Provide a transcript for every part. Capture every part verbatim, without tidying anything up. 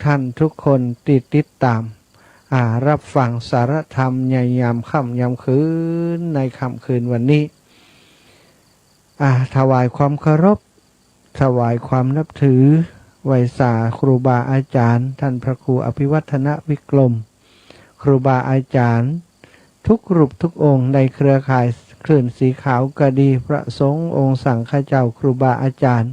ท่านทุกคนตี้ติดต๋าม อ่า ฮับฟังสาระธรรมในยามค่ำยามคืน ในค่ำคืนวันนี้ อ่า ถวายความเคารพ ถวายความนับถือ ไหว้สาครูบาอาจ๋ารย์ ต้านพระครูอภิวัฒนวิกรม ครูบาอาจ๋ารย์ กู้รูปกู้องค์ ในเครือข่ายคลื่นสีขาวก็ดี พระสงฆ์องค์สังฆเจ้า ครูบาอาจ๋ารย์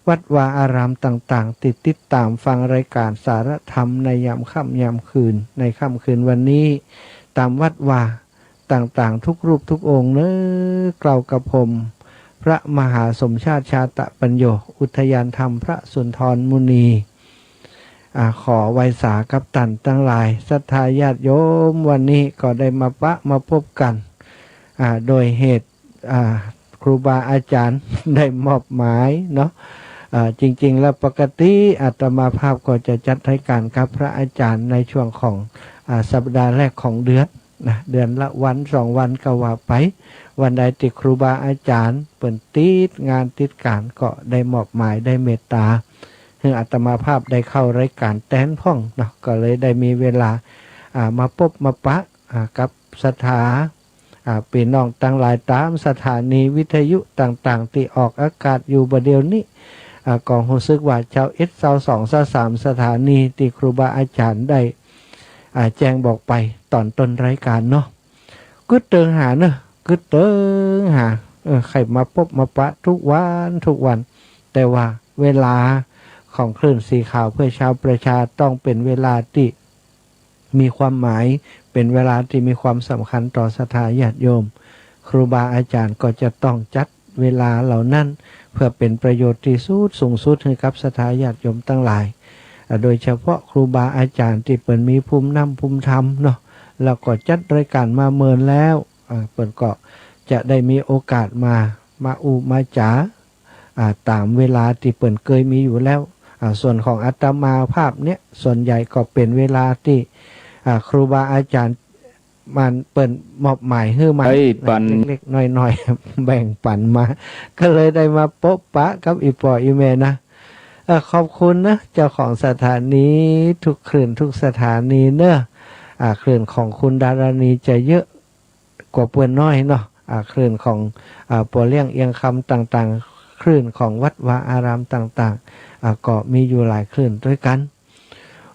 วัดวาอารามต่างๆ ตี้ติดต๋ามฟังรายก๋านสาระธรรมในยามค่ำยามคืน ในค่ำคืนวันนี้ ต๋ามวัดวาต่างๆ กู้รูปกู้องค์เนาะ กล่าวกับผม พระมหาสมชาติชาตะปัญโญ อุทยานธรรมพระสุนทรมุนี อ่า ขอไหว้สากับต้านตังหลาย ศรัทธาญาติโยม วันนี้ก็ได้มาปะมาปบกั๋น อ่า โดยเหตุ อ่า ครูบาอาจ๋ารย์ ได้มอบหมายเนาะ อ่า จริงๆ แล้วปกติอาตมาภาพก็จะจัดรายก๋านกับพระอาจ๋ารย์ในช่วงของ อ่า สัปดาห์แรกของเดือนนะ เดือนละวันสองวันก็ว่าไป วันใดตี้ครูบาอาจ๋ารย์เปิ้นติดงานติดก๋าน ก็ได้มอบหมายได้เมตต๋า หื้ออาตมาภาพได้เข้ารายก๋านแตนพ่องเนาะ ก็เลยได้มีเวลา อ่า มาปบมาปะ อ่า กับศรัทธา อ่า ปี้น้องตังหลายต๋ามสถานีวิทยุต่างๆ ตี้ออกอากาศอยู่บ่าเดี่ยวนี้ อ่า ก็ฮู้สึกว่าซาวเอ็ด ซาวสอง ซาวสามสถานีตี้ครูบาอาจ๋ารย์ได้ อ่า แจ้งบอกไปต๋อนต้นรายก๋านเนาะ กึ๊ดเติงหาเนาะ กึ๊ดเติงหา เออ ใค่มาปบมาปะกู้วันกู้วัน แต่ว่าเวลาของคลื่นสีขาวเพื่อชาวประชาต้องเป๋นเวลาตี้ มีความหมาย เป๋นเวลาตี้มีความสำคัญต่อศรัทธาญาติโยม ครูบาอาจ๋ารย์ก็จะต้องจัดเวลาเหล่านั้น เพื่อเป๋นประโยชน์ตี้สุดสูงสุดหื้อกับศรัทธาญาติโยมตังหลาย อ่า โดยเฉพาะครูบาอาจ๋ารย์ตี้เปิ้นมีภูมินำภูมิธรรมเนาะ แล้วก็จัดรายก๋านมาเมินแล้ว อ่า เปิ้นก็จะได้มีโอกาสมา มาอู้มาจ๋า อ่า ต๋ามเวลาตี้เปิ้นเกยมีอยู่แล้ว อ่า ส่วนของอาตมาภาพเนี่ย ส่วนใหญ่ก็เป๋นเวลาตี้ อ่า ครูบาอาจ๋ารย์มันเปิ้นมอบหมายหื้อมา ไอ้ปัน เล็กๆ น้อยๆ แบ่งปั๋นมา ก็เลยได้มาปบปะกับอี่ป้ออี่แม่นะ เอ่อ ขอบคุณนะ เจ้าของสถานีกู้คลื่นกู้สถานีเนาะ อ่า คลื่นของคุณดารณีจะเยอะ กว่าเปิ้นน้อยเนาะ อ่า คลื่นของ อ่า ป้อเลี้ยงเอียงคำต่างๆ คลื่นของวัดวาอารามต่างๆ อ่า ก็มีอยู่หลายคลื่นตวยกั๋น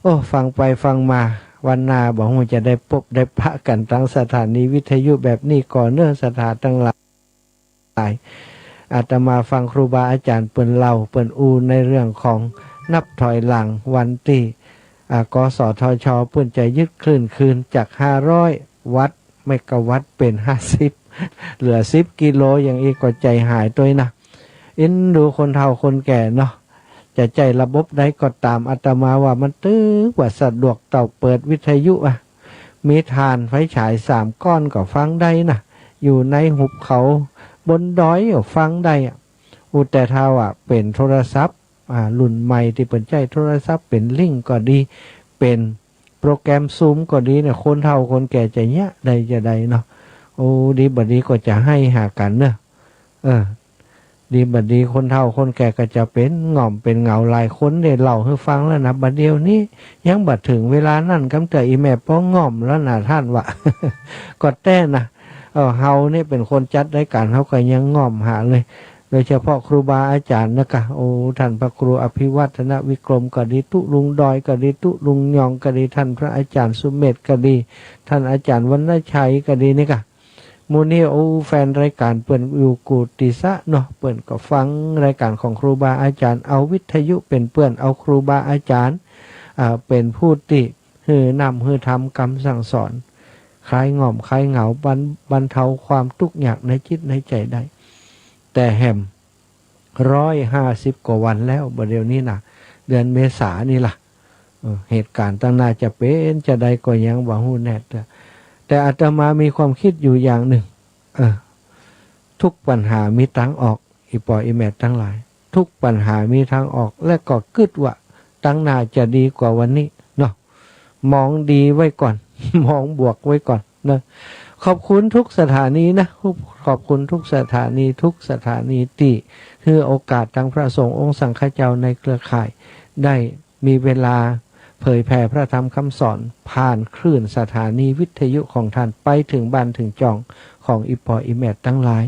โอ้ ฟังไปฟังมา วันหน้าบ่ฮู้จะได้ปบได้ปะกั๋นตางสถานีวิทยุแบบนี้ก่อเนาะ ศรัทธาตังหลาย อาตมาฟังครูบาอาจ๋ารย์เปิ้นเล่า เปิ้นอู้ในเรื่องของนับถอยหลังวันตี้ อ่า กสทช เปิ้นจะยึดคลื่นคืนจากห้าร้อยวัตต์ เมกะวัตต์เป๋นห้าสิบ เหลือสิบกิโลอย่างอี้ก็ใจ๋หายตวยนะ เอ็นดูคนเฒ่าคนแก่เนาะ จะใจ๊ระบบใดก็ต๋าม อาตมาว่ามันตึงว่าสะดวกเต้าเปิดวิทยุอะ มีถ่านไฟฉายสามก้อนก็ฟังได้นะ อยู่ในหุบเขาบนดอยก็ฟังได้อะ อู้ แต่ถ้าว่าเป๋นโทรศัพท์ อ่า รุ่นใหม่ตี้เปิ้นใจ๊โทรศัพท์เป๋นลิงก์ก็ดี เป๋นโปรแกรมซูมก็ดีเนี่ย คนเฒ่าคนแก่จะเยียะได้จาใดเนาะ โอ้ ดีบ่ดีก็จะไห้หากั๋นเนาะ เออ ดีบ่ดีคนเฒ่าคนแก่ก็จะเป๋นง่อมเป๋นเหงา หลายคนได้เล่าหื้อฟังแล้วนะ บ่าเดี่ยวนี้ยังบ่เถิงเวลานั้นกำเตื้อ อี่แม่ป้อง่อมแล้วนะต้านว่า ก็แต๊นะ เออ เฮาเนี่ยเป๋นคนจัดรายก๋าน เฮาก็ยังง่อมหาเลย โดยเฉพาะครูบาอาจ๋ารย์นะกะ โอ้ ต้านพระครูอภิวัฒนวิกรมก็ดี ตุ๊ลุงดอยก็ดี ตุ๊ลุงยองก็ดี ต้านพระอาจ๋ารย์สุเมธก็ดี ต้านอาจ๋ารย์วรรณชัยก็ดีนี่กะ หมู่นี้ โอ้ แฟนรายก๋านเปิ้นอยู่กู้ตี้ซะเนาะ เปิ้นก็ฟังรายก๋านของครูบาอาจ๋ารย์ เอาวิทยุเป๋นเปื้อน เอาครูบาอาจ๋ารย์ อ่า เป๋นผู้ตี้หื้อนำหื้อธรรมกำสั่งสอน คลายง่อมคลายเหงา บรร- บรรเทาความตุ๊กข์ยากในจิตในใจ๋ได้ แต่แหม ร้อยห้าสิบกว่าวันแล้ว บ่าเดี่ยวนี้นะ เดือนเมษานี่ล่ะ เออ เหตุก๋ารณ์ตางหน้าจะเป๋นจาใดก็ยังบ่ฮู้แน่ แต่ แต่อาตมามีความกึ๊ดอยู่อย่างนึ่ง เออ กู้ปัญหามีตางออก อี่ป้ออี่แม่ตังหลาย กู้ปัญหามีตางออก และก็กึ๊ดว่าตางหน้าจะดีกว่าวันนี้เนาะ มองดีไว้ก่อน มองบวกไว้ก่อนเนาะ ขอบคุณกู้สถานีนะ ขอบคุณกู้สถานี กู้สถานีตี้หื้อโอกาสตางพระสงฆ์องค์สังฆเจ้าในเครือข่าย ได้มีเวลา เผยแผ่พระธรรมคำสอนผ่านคลื่นสถานีวิทยุของท่านไปเถิงบ้านเถิงจองของอี่ป้ออี่แม่ตังหลาย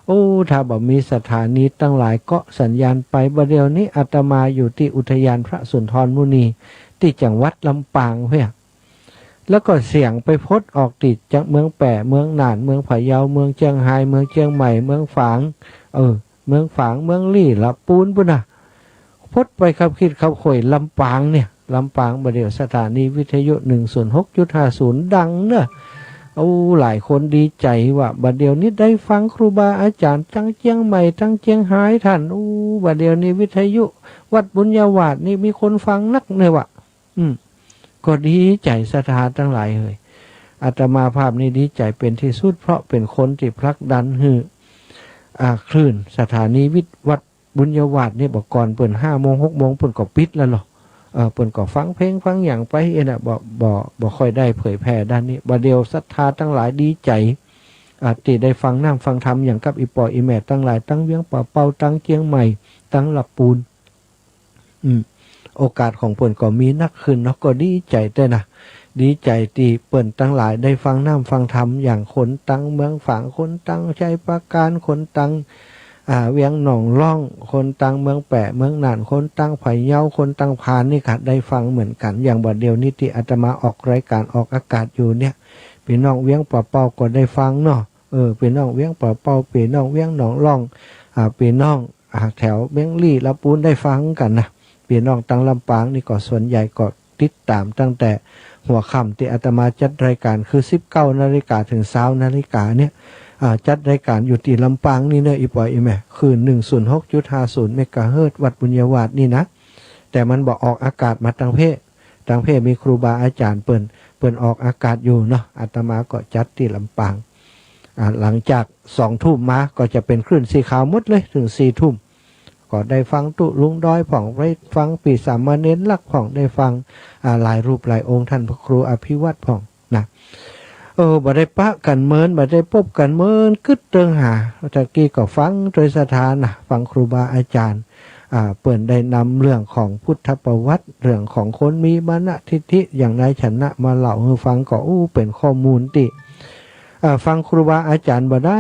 โอ้ ถ้าบ่มีสถานีตังหลายเกาะสัญญาณไป บ่าเดี่ยวนี้อาตมาอยู่ตี้อุทยานพระสุนทรมุนี ตี้จังหวัดลำปางเพียง แล้วก็เสียงไปพดออกตี้จังเมืองแป้ เมืองน่าน เมืองพะเยา เมืองเจียงฮาย เมืองเจียงใหม่ เมืองฝาง เออ เมืองฝาง เมืองลี้ ละปูนปู้นนะ พดไปคับคิดคับข่อยลำปางเนี่ย ลำปางบ่าเดี่ยวสถานีวิทยุหนึ่งศูนย์หกจุดห้าศูนย์ดังเนอะ โอ้ หลายคนดีใจ๋ว่าบ่าเดี่ยวนี้ได้ฟังครูบาอาจ๋ารย์ตังเจียงใหม่ ตังเจียงฮายท่าน โอ้ บ่าเดี่ยวนี้วิทยุวัดบุญญาวาสนี่มีคนฟังนักเนี่ยว่ะ อืม ก็ดีใจ๋ศรัทธาตังหลายเอย อาตมาภาพนี่ดีใจ๋เป๋นตี้สุด เพราะเป๋นคนตี้ผลักดันหื้อ อ่า คลื่นสถานีวิทยุวัดบุญญาวาสนี่ บ่าก่อนเปิ้นห้าโมงหกโมงเปิ้นก็ปิดแล้วเนาะ เออ เปิ้นก็ฟังเพลงฟังหยังไปเองน่ะ บ่ บ่ บ่ค่อยได้เผยแผ่ด้านนี้ บ่าเดี่ยวศรัทธาตังหลายดีใจ๋ อ่า ตี้ได้ฟังน้ำฟังธรรมอย่างกับอี่ป้ออี่แม่ตังหลาย ตังเวียงป่าเป้า ตังเจียงใหม่ ตังละปูน อืม โอกาสของเปิ้นก็มีนักขึ้นเนาะ ก็ดีใจ๋แต๊นะ ดีใจ๋ตี้เปิ้นตังหลายได้ฟังน้ำฟังธรรม อย่างคนตังเมืองฝาง คนตังชัยปราการ คนตัง อ่า เวียงหนองล่อง คนตังเมืองแป้ เมืองน่าน คนตังพะเยา คนตังพานนี่ค่ะ ได้ฟังเหมือนกั๋น อย่างบ่าเดี่ยวนี้ตี้อาตมาออกรายก๋านออกอากาศอยู่เนี่ย ปี้น้องเวียงป่าเป้าก็ได้ฟังเนาะ เออ ปี้น้องเวียงป่าเป้า ปี้น้องเวียงหนองล่อง อ่า ปี้น้อง อ่า แถวเวียงลี้ ละปูนได้ฟังกั๋นนะ ปี้น้องตังลำปางนี่ก็ส่วนใหญ่ก็ติดต๋ามตั้งแต่หัวค่ำตี้อาตมาจัดรายก๋าน คือสิบเก้านาฬิกาเถิงซาวนาฬิกาเนี่ย อ่า จัดรายก๋านอยู่ตี้ลำปางนี่เนอะ อี่ป้ออี่แม่ คลื่นหนึ่งศูนย์หกจุดห้าศูนย์เมกะเฮิรตซ์วัดบุญญาวาสนี่นะ แต่มันบ่ออกอากาศมาตังเพ ตังเพมีครูบาอาจ๋ารย์เปิ้น เปิ้นออกอากาศอยู่เนาะ อาตมาก็จัดตี้ลำปาง อ่า หลังจากสองทุ่มมาก็จะเป๋นคลื่นสีขาวหมดเลย เถิงสี่ทุ่ม ก็ได้ฟังตุ๊ลุงดอยพ่อง ได้ฟังปี้สามเณรลักษณ์พ่อง ได้ฟัง อ่า หลายรูปหลายองค์ ท่านพระครูอภิวัตรพ่องนะ เออ บ่ได้ปะกั๋นเมิน บ่ได้ปบกั๋นเมิน กึ๊ดเติงหา ตะกี้ก็ฟังตวยศรัทธานะ ฟังครูบาอาจ๋ารย์ อ่า เปิ้นได้นำเรื่องของพุทธประวัติ เรื่องของคนมีมานะทิฐิอย่างนายชนะมาเล่าหื้อฟังก็ อู้ เป๋นข้อมูลตี้ อ่า ฟังครูบาอาจ๋ารย์บ่ได้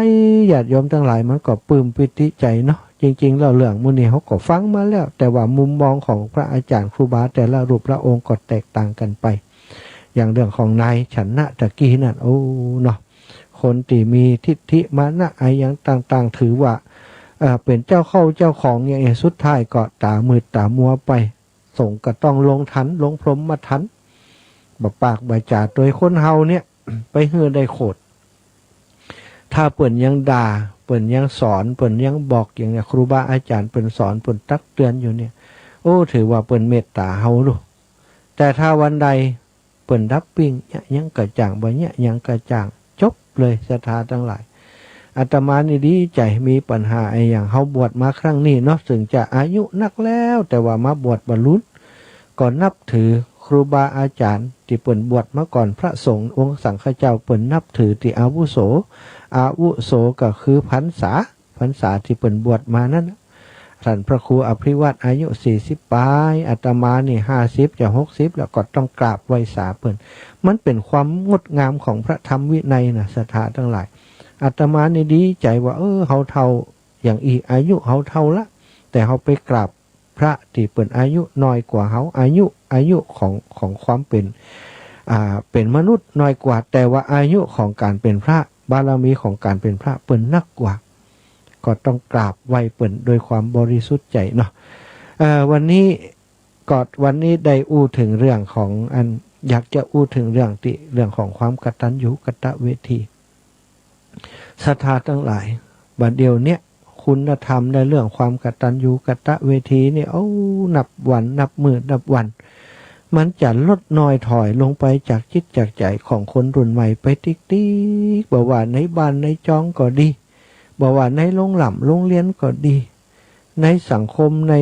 ญาติโยมตังหลายมันก็ปลื้มปีติใจ๋เนาะ จริงๆ แล้วเรื่องหมู่นี้เฮาก็ฟังมาแล้ว แต่ว่ามุมมองของพระอาจ๋ารย์ครูบาแต่ละรูปละองค์ก็แตกต่างกั๋นไป อย่างเรื่องของนายชนะตะกี้นั่น โอ้ เนาะ คนตี้มีทิฐิมานะอะหยังต่างๆ ถือว่า เอ่อ เป๋นเจ้าเข้าเจ้าของอย่างเนี้ย สุดท้ายก็ต๋ามืดต๋ามัวไป สงฆ์ก็ต้องลงทัณฑ์ลงพรหมทัณฑ์ บ่ปากบ่จ๋าตวยคนเฮาเนี่ย ไปหื้อได้โขด ถ้าเปิ้นยังด่า เปิ้นยังสอน เปิ้นยังบอกอย่างเนี้ย ครูบาอาจ๋ารย์เปิ้นสอน เปิ้นตักเตือนอยู่เนี่ย โอ้ ถือว่าเปิ้นเมตต๋าเฮาลูก แต่ถ้าวันใด เปิ้นดับปิ้ง เยียะหยังกระจ่าง บ่เยียะหยังกระจ่าง จบเลย ศรัทธาตังหลาย อาตมานี่ดีใจ๋ มีปัญหาอะหยัง เฮาบวชมาครั้งนี้เนาะ เถิงจะอายุนักแล้ว แต่ว่ามาบวชบ่ลุน ก็นับถือครูบาอาจ๋ารย์ตี้เปิ้นบวชมาก่อน พระสงฆ์องค์สังฆเจ้า เปิ้นนับถือตี้อาวุโส อาวุโสก็คือพรรษา พรรษาตี้เปิ้นบวชมานั้นน่ะ ท่านพระครูอภิวัตรอายุสี่สิบปลาย อาตมานี่ห้าสิบจะหกสิบแล้ว ก็ต้องกราบไหว้สาเปิ้น มันเป๋นความงดงามของพระธรรมวินัยน่ะ ศรัทธาตังหลาย อาตมานี่ดีใจ๋ว่า เออ เฮาเฒ่าอย่างอี้ อายุเฮาเฒ่าละ แต่เฮาไปกราบพระตี้เปิ้นอายุน้อยกว่าเฮา อายุ อายุของ ของความเป๋น อ่า เป๋นมนุษย์น้อยกว่า แต่ว่าอายุของก๋านเป๋นพระ บารมีของก๋านเป๋นพระเปิ้นนักกว่า ก็ต้องกราบไหว้เปิ้นด้วยความบริสุทธิ์ใจ๋เนาะ เอ่อ วันนี้ ก็วันนี้ได้อู้เถิงเรื่องของอัน อยากจะอู้เถิงเรื่องตี้ เรื่องของความกตัญญูกตเวที ศรัทธาตังหลาย บ่าเดี่ยวเนี้ย คุณธรรมในเรื่องความกตัญญูกตเวทีเนี่ย โอ้ นับวันนับมื้อนับวัน มันจะลดน้อยถอยลงไปจากจิตจากใจ๋ของคนรุ่นใหม่ไปติ๊กๆ บ่ว่าในบ้านในจองก็ดี บ่ว่าในโฮงร่ำโฮงเฮียนก็ดี ในสังคม ใน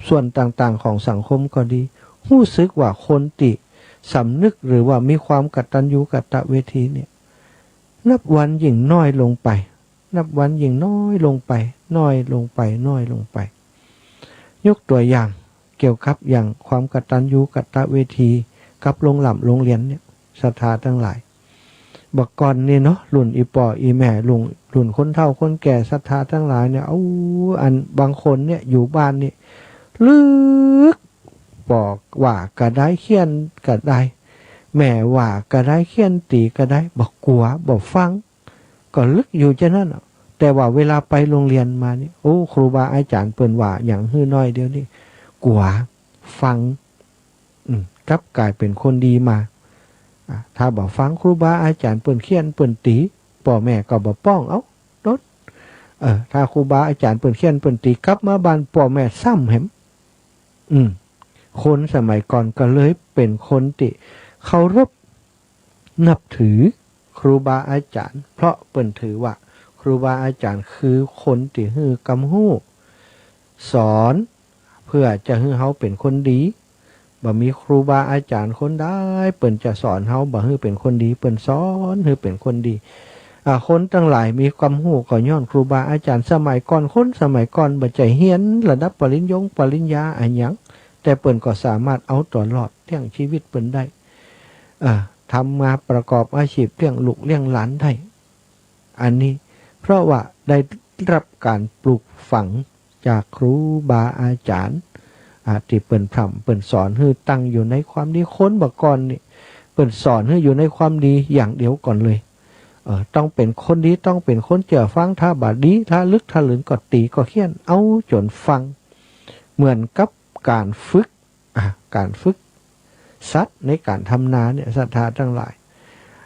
ส่วนต่างๆ ของสังคมก็ดี ฮู้สึกว่าคนตี้สำนึกหรือว่ามีความกตัญญูกตเวทีเนี่ย นับวันยิ่งน้อยลงไป นับวันยิ่งน้อยลงไป น้อยลงไป น้อยลงไป ยกตัวอย่าง เกี่ยวกับอย่างความกตัญญูกตเวทีกับโรงหล่ำโรงเรียนเนี่ย ศรัทธาตังหลาย บ่าก่อนนี่เนาะ รุ่นอี่ป้ออี่แม่ รุ่น รุ่นคนเฒ่าคนแก่ ศรัทธาตังหลายเนี่ย โอ้ อันบางคนเนี่ยอยู่บ้านนี่ลึก ป้อว่าก็ได้ เฆี่ยนก็ได้ แม่ว่าก็ได้ เฆี่ยนตี๋ก็ได้ บ่กั๋ว บ่ฟัง ก็ลึกอยู่จานั้นอะ แต่ว่าเวลาไปโรงเรียนมานี่ โอ้ ครูบาอาจ๋ารย์เปิ้นว่าหยังหื้อน้อยเดียวนี่ กั๋ว ฟัง อืม กลับก๋ายเป๋นคนดีมา อ่ะ ถ้าบ่ฟังครูบาอาจ๋ารย์เปิ้นเฆี่ยนเปิ้นตี๋ ป้อแม่ก็บ่ป้อง เอ้า โดน เออ ถ้าครูบาอาจ๋ารย์เปิ้นเฆี่ยนเปิ้นตี๋ กลับมาบ้านป้อแม่ซ้ำแหม อืม คนสมัยก่อนก็เลยเป๋นคนตี้เคารพนับถือครูบาอาจ๋ารย์ เพราะเปิ้นถือว่าครูบาอาจ๋ารย์คือคนตี้หื้อกำฮู้ สอนเพื่อจะหื้อเฮาเป๋นคนดี บ่มีครูบาอาจ๋ารย์คนใดเปิ้นจะสอนเฮาบ่หื้อเป๋นคนดี เปิ้นสอนหื้อเป๋นคนดี อ่า คนตังหลายมีกำฮู้ก็ย้อนครูบาอาจ๋ารย์สมัยก่อน คนสมัยก่อนบ่ใจ้เฮียนระดับปริญญงปริญญาอะหยัง แต่เปิ้นก็สามารถเอาตั๋วรอดเลี้ยงชีวิตเปิ้นได้ อ่า ทำมาประกอบอาชีพเลี้ยงลูกเลี้ยงหลานได้ อันนี้เพราะว่าได้รับก๋านปลูกฝังจากครูบาอาจ๋ารย์ อ่า ตี้เปิ้นพร่ำเปิ้นสอนหื้อตั้งอยู่ในความดี คนบ่าก่อนนี่ เปิ้นสอนหื้ออยู่ในความดีอย่างเดียวก่อนเลย เออ ต้องเป๋นคนดี ต้องเป๋นคนเจื้อฟัง ถ้าบ่ดี ถ้าลึกถ้าหลืนก็ตี๋ก็เฆี่ยน เอาจ๋นฟัง เหมือนกับก๋านฝึก อ่ะ ก๋านฝึกสัตว์ในก๋านทำนาเนี่ย ศรัทธาตังหลาย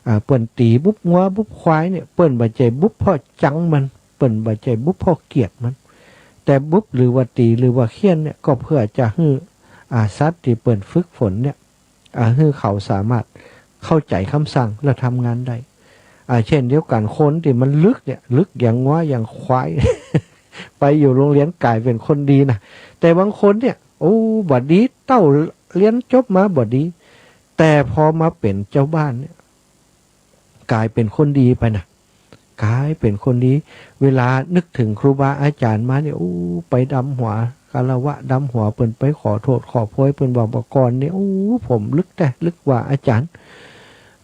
อ่า เปิ้นตี๋บุบงัวบุบควายเนี่ย เปิ้นบ่ใจ้บุบเพราะจังมัน เปิ้นบ่ใจ้บุบเพราะเกลียดมัน แต่บุบหรือว่าตี๋หรือว่าเฆี่ยนเนี่ย ก็เพื่อจะหื้อ อ่า สัตว์ตี้เปิ้นฝึกฝนเนี่ย อ่า หื้อเขาสามารถเข้าใจ๋กำสั่งและทำงานได้ อ่า เช่นเดียวกั๋น คนตี้มันลึกเนี่ย ลึกอย่างงัวอย่างควาย ไปอยู่โรงเรียนก๋ายเป๋นคนดีนะ แต่บางคนเนี่ย โอ้ บ่ดี เต้าเฮียนจบมาบ่ดี แต่พอมาเป๋นเจ้าบ้านเนี่ย ก๋ายเป๋นคนดีไปนะ ก๋ายเป๋นคนดี เวลานึกเถิงครูบาอาจ๋ารย์มาเนี่ย โอ้ ไปดำหัว คารวะดำหัวเปิ้น ไปขอโต้ษขอโพยเปิ้น ว่าบ่าก่อนเนี่ย โอ้ ผมลึกแต๊ ลึกกว่าอาจ๋ารย์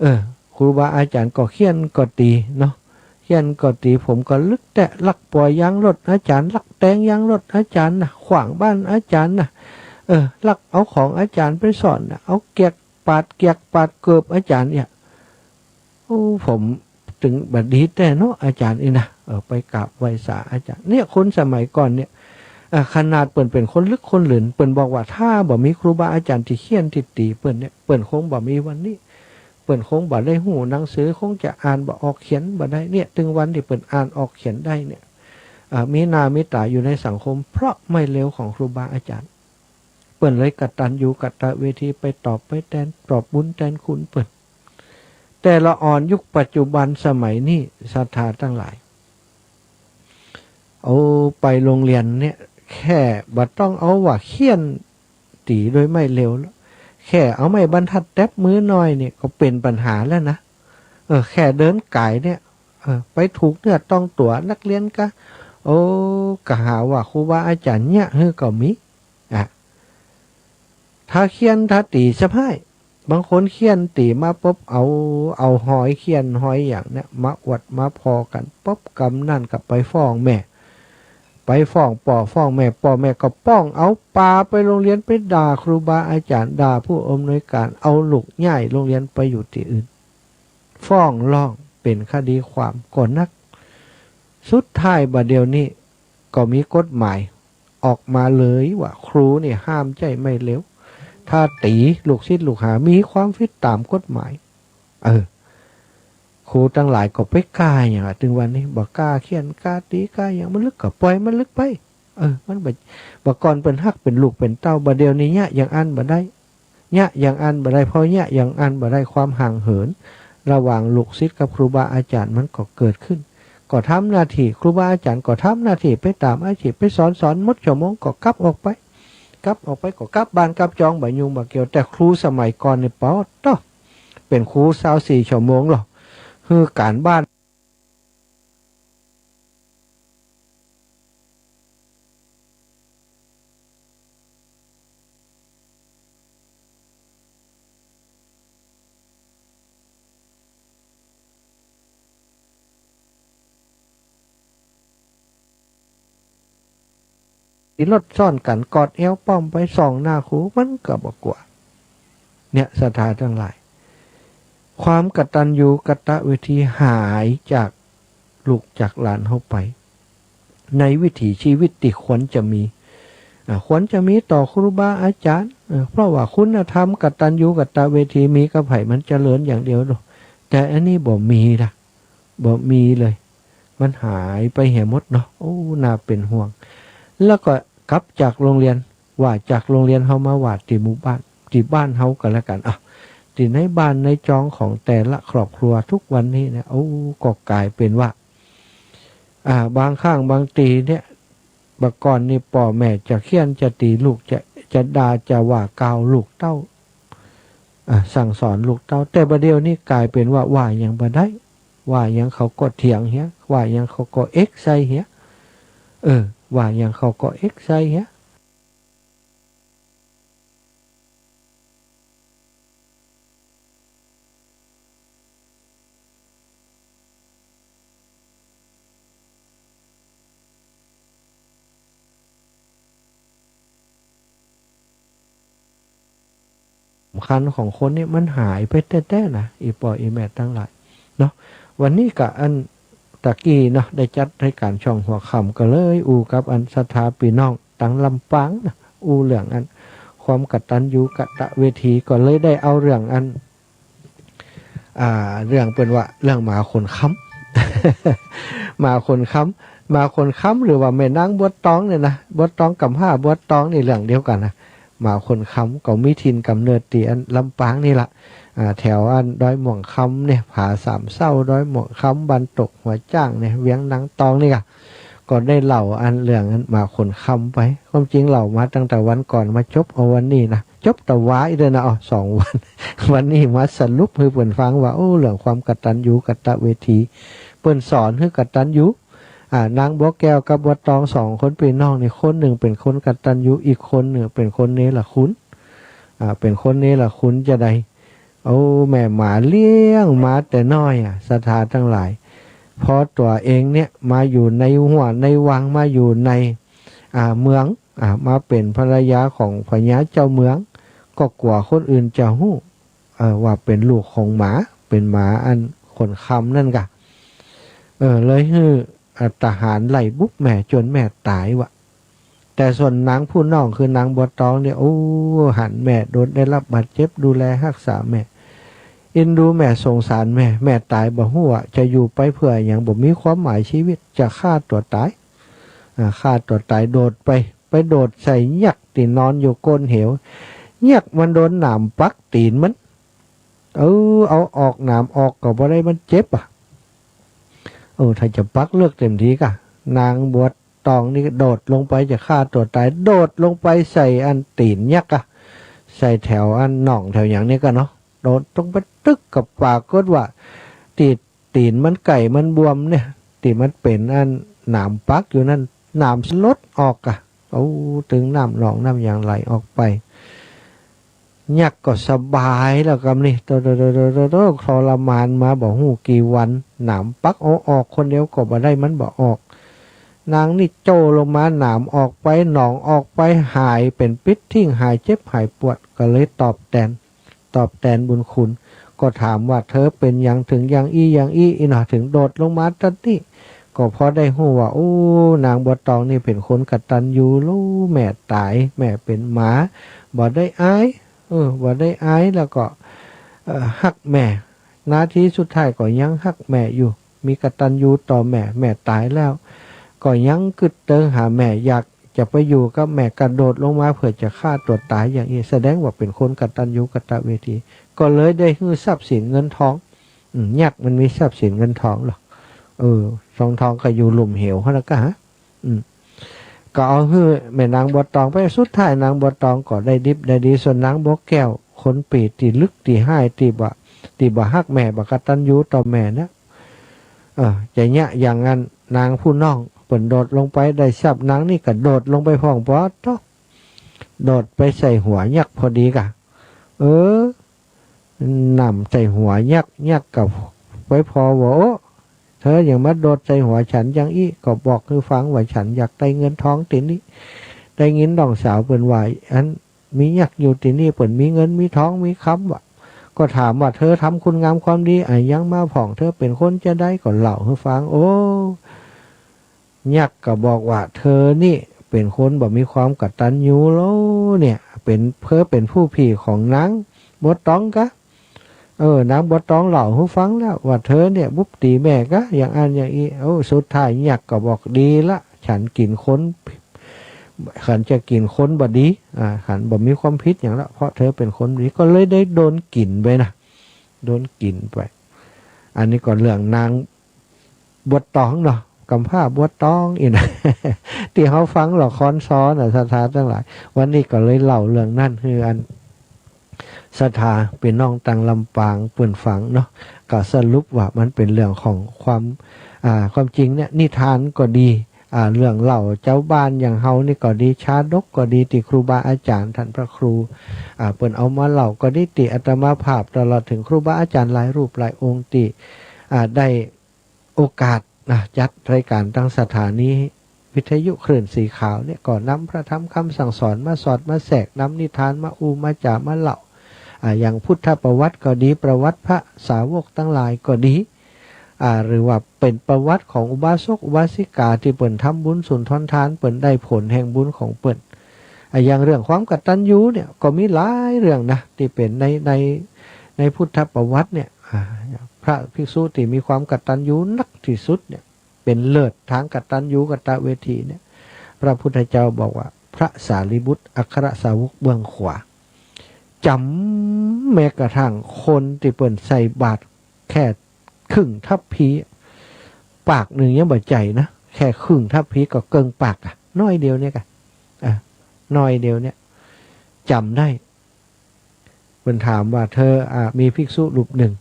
เออ ครูบาอาจ๋ารย์ก็เฆี่ยนก็ตี๋เนาะ เฆี่ยนก็ตี๋ ผมก็ลึกแต๊ ลักป่อยยางรถอาจ๋ารย์ ลักแตงยางรถอาจ๋ารย์นะ ขว้างบ้านอาจ๋ารย์นะ เออ ลักเอาของอาจ๋ารย์ไปซ่อนนะ เอาเกียกปาดเกียกปาดเกิบอาจ๋ารย์เนี่ย โอ้ ผมตึงบ่ดีแต๊เนาะอาจ๋ารย์นี่นะ เออ ไปกราบไหว้สาอาจ๋ารย์ เนี่ย คนสมัยก่อนเนี่ย อ่า ขนาดเปิ้นเป๋นคนลึกคนหลืน เปิ้นบอกว่าถ้าบ่มีครูบาอาจ๋ารย์ตี้เฆี่ยนตี้ตี๋เปิ้นเนี่ย เปิ้นคงบ่มีวันนี้ เปิ้นคงบ่ได้ฮู้หนังสือ คงจะอ่านบ่ออกเขียนบ่ได้ เนี่ย ตึงวันตี้เปิ้นอ่านออกเขียนได้เนี่ย อ่า มีหน้ามีต๋าอยู่ในสังคม เพราะไม้เรียวของครูบาอาจ๋ารย์ เปิ้นเลยกตัญญูกตเวที ไปตอบไปแตน ตอบบุญแตนคุณเปิ้น แต่ละอ่อนยุคปัจจุบันสมัยนี้ ศรัทธาตังหลาย โอ้ ไปโรงเรียนเนี่ย แค่บ่ต้องเอาว่าเฆี่ยนตี๋โดยไม้เรียวแล้ว แค่เอาไม้บรรทัดแต๊บมือหน่อยเนี่ยก็เป๋นปัญหาแล้วนะ เออ แค่เดินก๋ายเนี่ย เออ ไปถูกเนื้อต้องตั๋วนักเรียนกะ โอ้ กะหาว่าครูบาอาจ๋ารย์เยียะหื้อก็มี อ่ะ ถ้าเฆี่ยนถ้าตี๋สะพ้าย บางคนเฆี่ยนตี๋มาปุ๊บ เอา เอาฮอยเฆี่ยนฮอยหยังเนี่ย มาอวดมาผ่อกั๋นปุ๊บ กำนั้นก็ไปฟ้องแม่ ไปฟ้องป้อฟ้องแม่ ป้อแม่ก็ป้องเอา ปาไปโรงเรียน ไปด่าครูบาอาจ๋ารย์ ด่าผู้อำนวยก๋าน เอาลูกย้ายโรงเรียนไปอยู่ตี้อื่น ฟ้องร้องเป๋นคดีความก็นัก สุดท้ายบ่าเดี่ยวนี้ก็มีกฎหมายออกมาเลยว่าครูนี่ห้ามใจ๊ไม้เรียว ถ้าตี๋ลูกศิษย์ลูกหามีความผิดต๋ามกฎหมาย เออ ครูตังหลายก็ไปก้าหยังอะ ตึงวันนี้บ่ก้าเฆี่ยนก้าตี๋ก้าหยัง มันลึกก็ป่อยมันลึกไป เออ มันบ่ บ่าก่อนเปิ้นฮักเป๋นลูกเป๋นเต้า บ่าเดี่ยวนี้เยียะอย่างอั้นบ่ได้ เยียะอย่างอั้นบ่ได้ พอเยียะอย่างอั้นบ่ได้ ความห่างเหินระหว่างลูกศิษย์กับครูบาอาจ๋ารย์มันก็เกิดขึ้น ก็ทำหน้าตี้ ครูบาอาจ๋ารย์ก็ทำหน้าตี้ไปต๋ามอาชีพ ไปสอน สอนหมดชั่วโมงก็กลับออกไป กลับออกไปก็กลับบ้านกลับจอง บ่ายุ่งบ่าเกี่ยว แต่ครูสมัยก่อนนี่ ปอดโต้ เป๋นครูซาวสี่ชั่วโมงลอ หื้อก๋านบ้าน เ ขี่รถซ้อนกั๋น กอดเอวป้อมไปส่องหน้าครู มันก็บ่กั๋ว เนี่ย ศรัทธาตังหลาย ความกตัญญูกตเวทีหายจากลูกจากหลานเฮาไป ในวิถีชีวิตตี้ควรจะมี อ่า ควรจะมีต่อครูบาอาจ๋ารย์ เออ เพราะว่าคุณธรรมกตัญญูกตเวทีมีกับใผมันเจริญอย่างเดียวเนาะ แต่อันนี้บ่มีละ บ่มีเลย มันหายไปเหียหมดเนาะ โอ้ น่าเป๋นห่วง แล้วก็กลับจากโรงเรียน ว่าจากโรงเรียนเฮามาว่าตี้หมู่บ้าน ตี้บ้านเฮาก็แล้วกั๋น อ่ะ ตี้ในบ้านในจองของแต่ละครอบครัวทุกวันนี้เนี่ย โอ้ ก็ก๋ายเป๋นว่า อ่า บางครั้งบางทีเนี่ย บ่าก่อนนี่ป้อแม่จะเฆี่ยนจะตี๋ลูก จะ จะด่าจะว่ากล่าวลูกเต้า อ่า สั่งสอนลูกเต้า แต่บ่าเดี่ยวนี้ก๋ายเป๋นว่า ว่าหยังบ่ได้ ว่าหยังเขาก็เถียงเหีย ว่าหยังเขาก็เอ็กใส่เหีย เออ ว่าหยังเขาก็เอ็กใส่เหีย สำคัญของคนนี่มันหายไปแต๊ๆ นะ อี่ป้ออี่แม่ตังหลายเนาะ วันนี้ก็อันตะกี้เนาะ ได้จัดรายก๋านช่องหัวค่ำ ก็เลยอู้กับอันศรัทธาปี้น้องตังลำปางนะ อู้เรื่องอันความกตัญญูกตเวที ก็เลยได้เอาเรื่องอัน อ่า เรื่องเปิ้นว่าเรื่องหมาขนค้ำ หมาขนค้ำ หมาขนค้ำ หรือว่าแม่นางบัวตองเนี่ยนะ บัวตองกำพร้าบัวตองนี่เรื่องเดียวกั๋นนะ หมาขนค้ำก็มีถิ่นก๋ำเนิดตี้อันลำปางนี่ละ อ่า แถวอันดอยหม่วงคำเนี่ย ผาสามเศร้า ดอยหม่วงคำ บ้านตกหัวจ้างเนี่ย เวียงนางตองนี่ก่ะ ก็ได้เล่าอันเรื่องอันหมาขนค้ำไป ความจริงเล่ามาตั้งแต่วันก่อน มาจบเอาวันนี้นะ จบตะวาอี้เด้อนะ อ๋อ สองวัน วันนี้มาสรุปหื้อเปิ้นฟังว่า โอ้ เรื่องความกตัญญูกตเวที เปิ้นสอนหื้อกตัญญู อ่า นางบัวแก้วกับบัวตองสองคนปี้น้องนี่ คนนึ่งเป๋นคนกตัญญู อีกคนนึ่งเป๋นคนเนรคุณ อ่า เป๋นคนเนรคุณจาใด โอ้ แม่หมาเลี้ยงมาแต่น้อยอะ ศรัทธาตังหลาย พอตั๋วเองเนี่ยมาอยู่ในหั้วในวัง มาอยู่ใน อ่า เมือง อ่า มาเป๋นภรรยาของพญาเจ้าเมือง ก็กั๋วคนอื่นจะฮู้ เอ่อ ว่าเป๋นลูกของหมา เป๋นหมาอันขนค้ำนั่นก่ะ เออ เลยหื้อ อ่า ทหารไล่บุกแม่จ๋นแม่ตายวะ แต่ส่วนนางผู้น้องคือนางบัวตองเนี่ย โอ้ หันแม่โดนได้รับบาดเจ็บ ดูแลฮักษาแม่ เอ็นดูแม่ สงสารแม่ แม่ตายบ่ฮู้ว่าจะอยู่ไปเปื้อหยัง บ่มีความหมายชีวิต จะฆ่าตั๋วต๋าย อ่า ฆ่าตั๋วต๋าย โดดไป ไปโดดใส่ยักษ์ตี้นอนอยู่ก้นเหว ยักษ์มันโดนหนามปักตี๋นมัน เออ เอาออกหนามออกก็บ่ได้ มันเจ็บอะ เออ ถ้าจะปักเลิกเต็มทีก่ะ นางบัวตองนี่โดดลงไปจะฆ่าตั๋วต๋าย โดดลงไปใส่อันตี๋นยักษ์อะ ใส่แถวอันหนองแถวหยังนี่ก่ะเนาะ โดดลงไปตึ๊ก ก็ปรากฏว่า ตี๋น ตี๋นมันไก่มันบวมเนี่ย ตี้มันเป๋นอันหนามปักอยู่นั่น หนามสลดออกอะ โอ้ ตึงน้ำหนองน้ำหยังไหลออกไป ยักษ์ก็สบายแล้วกำนี้ โต โต โต โต โต โต ทรมานมาบ่ฮู้กี่วัน หนามปักเอาออกคนเดียวก็บ่ได้ มันบ่ออก นางนี่โจ้ลงมา หนามออกไป หนองออกไป หายเป๋นปิดทิ้ง หายเจ็บหายปวด ก็เลยตอบแตน ตอบแตนบุญคุณ ก็ถามว่า เธอเป๋นหยังเถิงอย่างอี้อย่างอี้ อี้หนอ เถิงโดดลงมาตั๊ดนี้ ก็พอได้ฮู้ว่า โอ้ นางบัวตองนี่เป๋นคนกตัญญู ลูกแม่ต๋าย แม่เป๋นหมา บ่ได้อาย เออ บ่ได้อาย แล้วก็ เอ่อ ฮักแม่ นาทีสุดท้ายก็ยังฮักแม่อยู่ มีกตัญญูต่อแม่ แม่ต๋ายแล้ว ก็ยังกึ๊ดเติงหาแม่ อยากจะไปอยู่กับแม่ กระโดดลงมาเปื้อจะฆ่าตั๋วต๋ายอย่างอี้ แสดงว่าเป๋นคนกตัญญูกตเวที ก็เลยได้หื้อทรัพย์สินเงินทอง อืม ยักษ์มันมีทรัพย์สินเงินทองเหรอ เออ ทองทองก็อยู่ลุ่มเหวหั้นนะกะฮะ อืม ก็เอาหื้อแม่นางบัวตองไป สุดท้ายนางบัวตองก็ได้ดิบได้ดี ส่วนนางบัวแก้ว คนปี้ตี้ลึกตี้ฮ้าย ตี้บ่ ตี้บ่ฮักแม่ บ่กตัญญูต่อแม่นะ เออ จะเยียะอย่างนั้น นางผู้น้องเปิ้นโดดลงไปได้ทรัพย์ นางนี่ก็โดดลงไปพร้อม ปอดโต้ โดดไปใส่หัวยักษ์พอดีกะ เออ หนำใส่หัวยักษ์ ยักษ์ก็ไปผ่อว่า โอ้ เธอหยังมาโดดใส่หัวฉันอย่างอี้ ก็บอกหื้อฟังว่าฉันอยากได้เงินทองตี๋นนี้ ได้ยินน้องสาวเปิ้นว่า อันมียักษ์อยู่ตี้นี่ เปิ้นมีเงินมีทองมีกำ ว่า ก็ถามว่า เธอทำคุณงามความดีอะหยังมาพ่อง เธอเป๋นคนจาใด ก็เล่าหื้อฟัง โอ้ ยักษ์ก็บอกว่า เธอนี่เป๋นคนบ่มีความกตัญญูโลเนี่ย เป๋น เธอเป๋นผู้พี่ของนางบัวตองกา เออ นางบัวตองเล่าหื้อฟังแล้วว่า เธอเนี่ยบุบตี๋แม่กา อย่างอั้นอย่างอี้ โอ้ สุดท้ายยักษ์ก็บอก ดีละ ฉันกิ๋นคน ฉันจะกิ๋นคนบ่ดี อ่า ฉันบ่มีความผิดหยังละ เพราะเธอเป๋นคนดี ก็เลยได้โดนกิ๋นไปนะ โดนกิ๋นไป อันนี้ก็เรื่องนางบัวตองเนาะ กำพร้าบัวตองอี้นะ ตี้เฮาฟังละครซอน่ะ ศรัทธาตังหลาย วันนี้ก็เลยเล่าเรื่องนั้นหื้ออัน ศรัทธาปี้น้องตางลำปางเปิ้นฟังเนาะ ก็สรุปว่ามันเป๋นเรื่องของความ อ่า ความจริงเนี่ย นิทานก็ดี อ่า เรื่องเล่าจาวบ้านอย่างเฮานี่ก็ดี ชาดกก็ดี ตี้ครูบาอาจ๋ารย์ต้านพระครู อ่า เปิ้นเอามาเล่าก็ดี ตี้อาตมาภาพตลอดเถิงครูบาอาจ๋ารย์หลายรูปหลายองค์ตี้ อ่า ได้โอกาสนะ จัดรายก๋านตางสถานีวิทยุคลื่นสีขาวเนี่ย ก็นำพระธรรมกำสั่งสอนมาสอดมาแสก นำนิทานมาอู้มาจ๋ามาเล่า อ่า อย่างพุทธประวัติก็ดี ประวัติพระสาวกตังหลายก็ดี อ่า หรือว่าเป๋นประวัติของอุบาสกอุบาสิกาตี้เปิ้นทำบุญสุนทรทาน เปิ้นได้ผลแห่งบุญของเปิ้น อ่า อย่างเรื่องความกตัญญูเนี่ย ก็มีหลายเรื่องนะ ตี้เป๋นใน ใน ในพุทธประวัติเนี่ย อ่า พระภิกษุตี้มีความกตัญญูนักตี้สุดเนี่ย เป๋นเลิศตางกตัญญูกตเวทีเนี่ย พระพุทธเจ้าบอกว่า พระสารีบุตรอัครสาวกเบื้องขวา จ๋ำแม้กระทั่งคนตี้เปิ้นใส่บาตรแค่ครึ่งทัพพี ปากนึ่งยังบ่ใจ๋นะ แค่ครึ่งทัพพีก็เกิ่งปากอะ น้อยเดียวเนี่ยกะ อ่ะ น้อยเดียวเนี่ย จ๋ำได้ เปิ้นถามว่า เธอ อ่ะ มีภิกษุรูปนึ่ง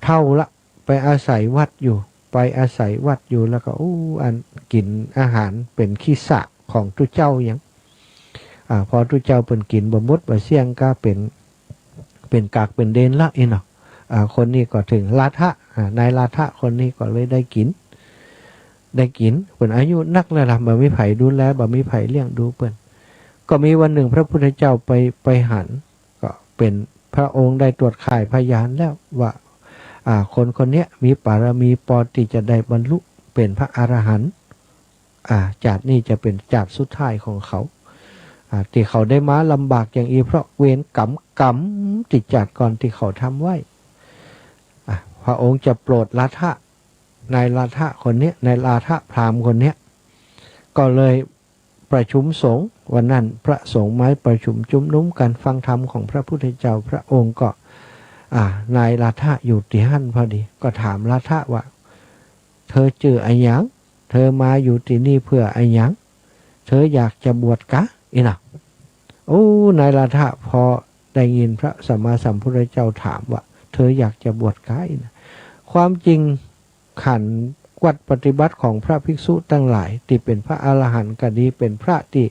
เฒ่าละ ไปอาศัยวัดอยู่ ไปอาศัยวัดอยู่ แล้วก็ อู้ อันกิ๋นอาหารเป๋นขี้สากของตุ๊เจ้าหยัง อ่า พอตุ๊เจ้าเปิ้นกิ๋นบ่หมดบ่เสี้ยงก็เป๋น เป๋นกากเป๋นเดนละอี้เนาะ อ่า คนนี้ก็เถิงราธะ อ่า นายราธะคนนี้ก็เลยได้กิ๋น ได้กิ๋น เปิ้นอายุนักแล้วล่ะ บ่มีใผดูแล บ่มีใผเลี้ยงดูเปิ้น ก็มีวันนึ่งพระพุทธเจ้าไป ไปหัน ก็เป๋นพระองค์ได้ตรวจข่ายพยานแล้วว่า อ่า คนคนเนี้ยมีปารมีปอตี้จะได้บรรลุเป๋นพระอรหันต์ อ่า จาตินี้จะเป๋นจาติสุดท้ายของเขา อ่า ตี้เขาได้มาลำบากอย่างอี้เพราะเวรก๋รรม ก๋รรมตี้จาติก่อนตี้เขาทำไว้ อ่า พระองค์จะโปรดราธะ นายราธะคนเนี้ย นายราธะพราหมณ์คนเนี้ย ก็เลย ประชุมสงฆ์ วันนั้นพระสงฆ์มาประชุมจุมนุมกั๋นฟังธรรมของพระพุทธเจ้า พระองค์ก็ อ่า นายราธะอยู่ตี้หั้นพอดี ก็ถามราธะว่า เธอจื้ออะหยัง เธอมาอยู่ตี้นี่เพื่ออะหยัง เธออยากจะบวชกา อี้นะ โอ้ นายราธะพอได้ยินพระสัมมาสัมพุทธเจ้าถามว่า เธออยากจะบวชกา อี้นะ ความจริง ขันธ์วัตรปฏิบัติของพระภิกษุตังหลาย ตี้เป๋นพระอรหันต์ก็ดี เป๋นพระตี้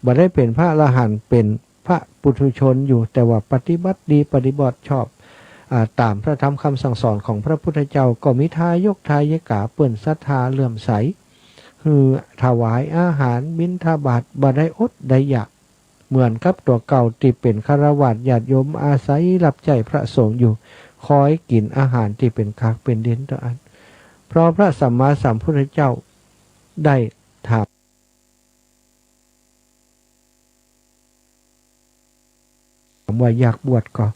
บ่ได้เป๋นพระอรหันต์ เป๋นพระปุถุชนอยู่ แต่ว่าปฏิบัติดี ปฏิบัติชอบ อ่า ต๋ามพระธรรมกำสั่งสอนของพระพุทธเจ้า ก็มีทายกทายิกาเปิ้นศรัทธาเลื่อมใส หื้อถวายอาหารบิณฑบาต บ่ได้อดได้อยาก เหมือนกับตั๋วเก่าตี้เป๋นฆราวาสญาติโยมอาศัยฮับใจ๊พระสงฆ์อยู่ คอยกิ๋นอาหารตี้เป๋นกากเป๋นเดนเต้าอั้น เพราะพระสัมมาสัมพุทธเจ้าได้ถามว่า อยากบวชก่อ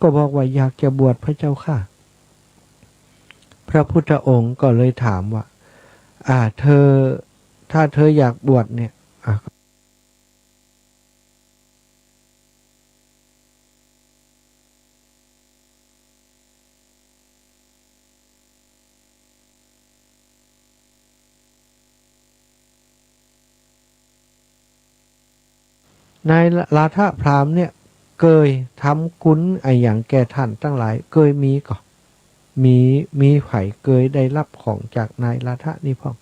ก็บอกว่า อยากจะบวชพระเจ้าข้า พระพุทธองค์ก็เลยถามว่า อ่า เธอ ถ้าเธออยากบวชเนี่ย อ่า นายราธะพราหมณ์เนี่ย เกยทำคุณอะหยังแก่ต้านตังหลาย เกยมีก่อ มี มีใผเกยได้รับของจากนายราธะนี่พ่อง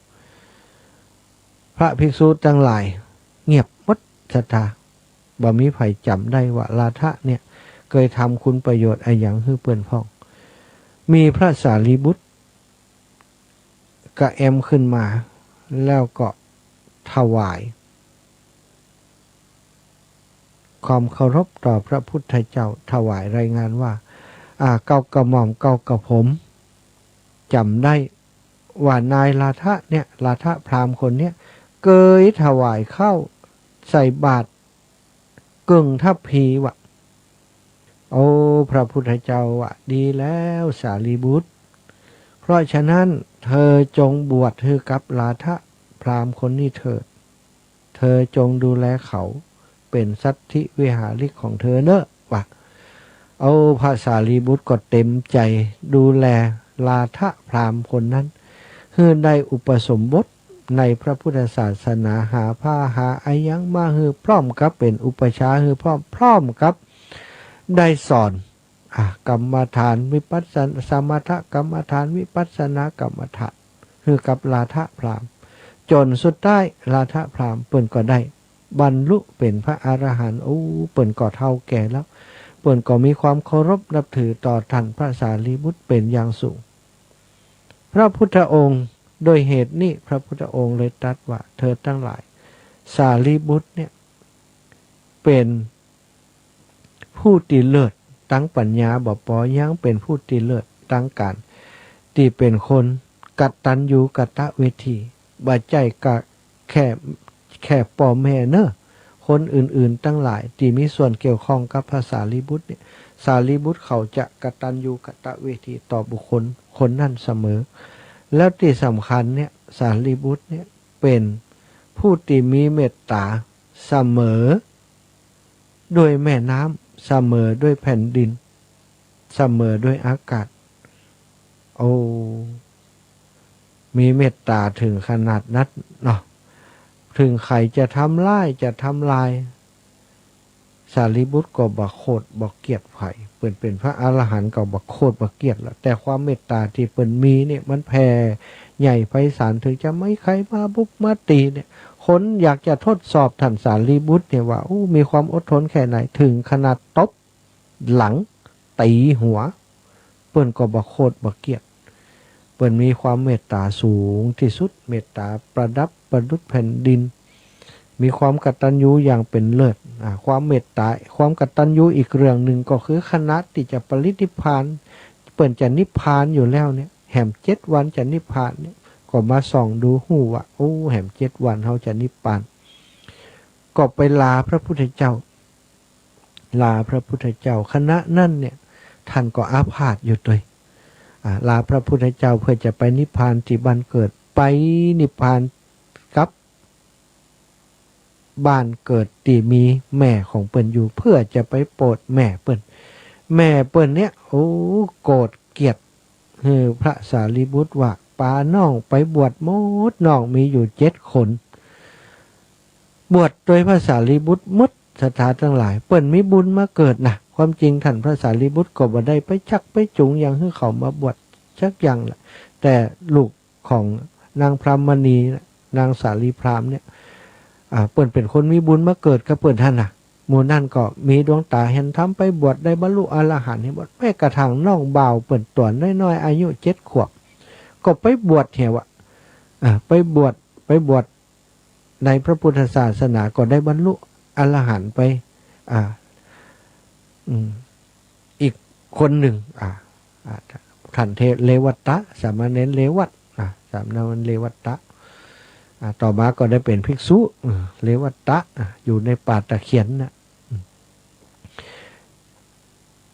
พระภิกษุตังหลายเงียบหมดศรัทธา บ่มีใผจ๋ำได้ว่าราธะเนี่ยเกยทำคุณประโยชน์อะหยังหื้อเปิ้นพ่อง มีพระสารีบุตรกระแอมขึ้นมา แล้วก็ถวาย ความเคารพต่อพระพุทธเจ้า ถวายรายงานว่า อ่า เกล้ากระหม่อม เกล้ากระผมจ๋ำได้ว่านายราธะเนี่ย ราธะพราหมณ์คนเนี้ย เกยถวายข้าวใส่บาตรเกิ่งทัพพีวะ โอ้ พระพุทธเจ้าว่า ดีแล้วสารีบุตร เพราะฉะนั้นเธอจงบวชหื้อกับราธะพราหมณ์คนนี้เถิด เธอจงดูแลเขาเป๋นสัตถิวิหาริกของเธอเน่อ ว่า เอา พระสารีบุตรก็เต็มใจ๋ดูแลราธะพราหมณ์คนนั้น หื้อได้อุปสมบทในพระพุทธศาสนา หาผ้าหาอะหยังมาหื้อพร้อมกับเป๋นอุปัชฌาย์หื้อพร้อม พร้อมกับได้สอน อ่ะ กรรมฐานวิปัสสนา สมถกรรมฐาน วิปัสสนากรรมฐาน หื้อกับราธะพราหมณ์ จ๋นสุดท้ายราธะพราหมณ์เปิ้นก็ได้บรรลุเป๋นพระอรหันต์ โอ้ เปิ้นก็เฒ่าแก่แล้ว เปิ้นก็มีความเคารพนับถือต่อท่านพระสารีบุตรเป๋นอย่างสูง พระพุทธองค์ โดยเหตุนี้พระพุทธองค์เลยตรัสว่า เธอตังหลาย สารีบุตรเนี่ยเป๋น ผู้ตี้เลิศตังปัญญาบ่ปอ ยังเป๋นผู้ตี้เลิศตังก๋านตี้เป๋นคนกตัญญูกตเวที บ่ใจ้กะแค่ แค่ป้อแม่เน่อ คนอื่นๆ ตังหลายตี้มีส่วนเกี่ยวข้องกับพระสารีบุตรเนี่ย สารีบุตรเขาจะกตัญญูกตเวทีต่อบุคคลคนนั้นเสมอ แล้วตี้สำคัญเนี่ย สารีบุตรเนี่ยเป๋นผู้ตี้มีเมตต๋าเสมอ ด้วยแม่น้ำ เสมอด้วยแผ่นดิน เสมอด้วยอากาศ โอ้ มีเมตต๋าเถิงขนาดนั้นเนาะ เถิงใผจะทำร้าย จะทำลาย สารีบุตรก็บ่โขดบ่เกลียดใผ เปิ้นเป๋นพระอรหันต์ก็บ่โขดบ่เกลียดละ แต่ความเมตต๋าตี้เปิ้นมีเนี่ยมันแผ่ใหญ่ไพศาล เถิงจะมีใผมาบุกมาตี๋เนี่ย คนอยากจะทดสอบท่านสารีบุตรเนี่ยว่า โอ้ มีความอดทนแค่ไหน เถิงขนาดตบหลัง ตี๋หัว เปิ้นก็บ่โขดบ่เกลียด เปิ้นมีความเมตต๋าสูงตี้สุด เมตต๋าประดับประดุจแผ่นดิน มีความกตัญญูอย่างเป๋นเลิศ อ่า ความเมตต๋า ความกตัญญูอีกเรื่องนึ่งก็คือขณะตี้จะปรินิพพาน เปิ้นจะนิพพานอยู่แล้วเนี่ย แหมเจ็ดวันจะนิพพานเนี่ย ก็มาส่องดูฮู้ว่า โอ้ แหมเจ็ดวันเฮาจะนิพพาน ก็ไปลาพระพุทธเจ้า ลาพระพุทธเจ้า ขณะนั้นเนี่ย ท่านก็อาพาธอยู่ตวย อ่า ลาพระพุทธเจ้าเพื่อจะไปนิพพานตี้บ้านเกิด ไปนิพพานกับบ้านเกิดตี้มีแม่ของเปิ้นอยู่ เพื่อจะไปโปรดแม่เปิ้น แม่เปิ้นเนี่ย โอ้ โกรธเกลียด หื้อพระสารีบุตรว่า ปาน้องไปบวชหมด น้องมีอยู่เจ็ดคน บวชตวยพระสารีบุตรหมด ศรัทธาตังหลาย เปิ้นมีบุญมาเกิดนะ ความจริงท่านพระสารีบุตรก็บ่ได้ไปชักไปจูงหยังหื้อเขามาบวชสักอย่างแหละ แต่ลูกของนางพรามณีน่ะ นางสาลีพราหมณ์เนี่ย อ่า เปิ้นเป๋นคนมีบุญมาเกิดกับเปิ้นหั้นนะ หมู่นั้นก็มีดวงต๋าหันธรรม ไปบวชได้บรรลุอรหันต์หั้นหมด แม้กระทั่งน้องบ่าวเปิ้นตั๋วน้อยๆ อายุเจ็ดขวบ ก็ไปบวชเหียว่ะ อ่า ไปบวช ไปบวชในพระพุทธศาสนา ก็ได้บรรลุอรหันต์ไป อ่า อืม อีกคนนึ่ง อ่า อ่า ท่านเท- เรวัตตะ สามเณรเรวัต อ่า สามเณรเรวัตตะ อ่า ต่อมาก็ได้เป๋นภิกษุ อืม เรวัตตะ อ่า อยู่ในป่าตะเคียนน่ะ อืม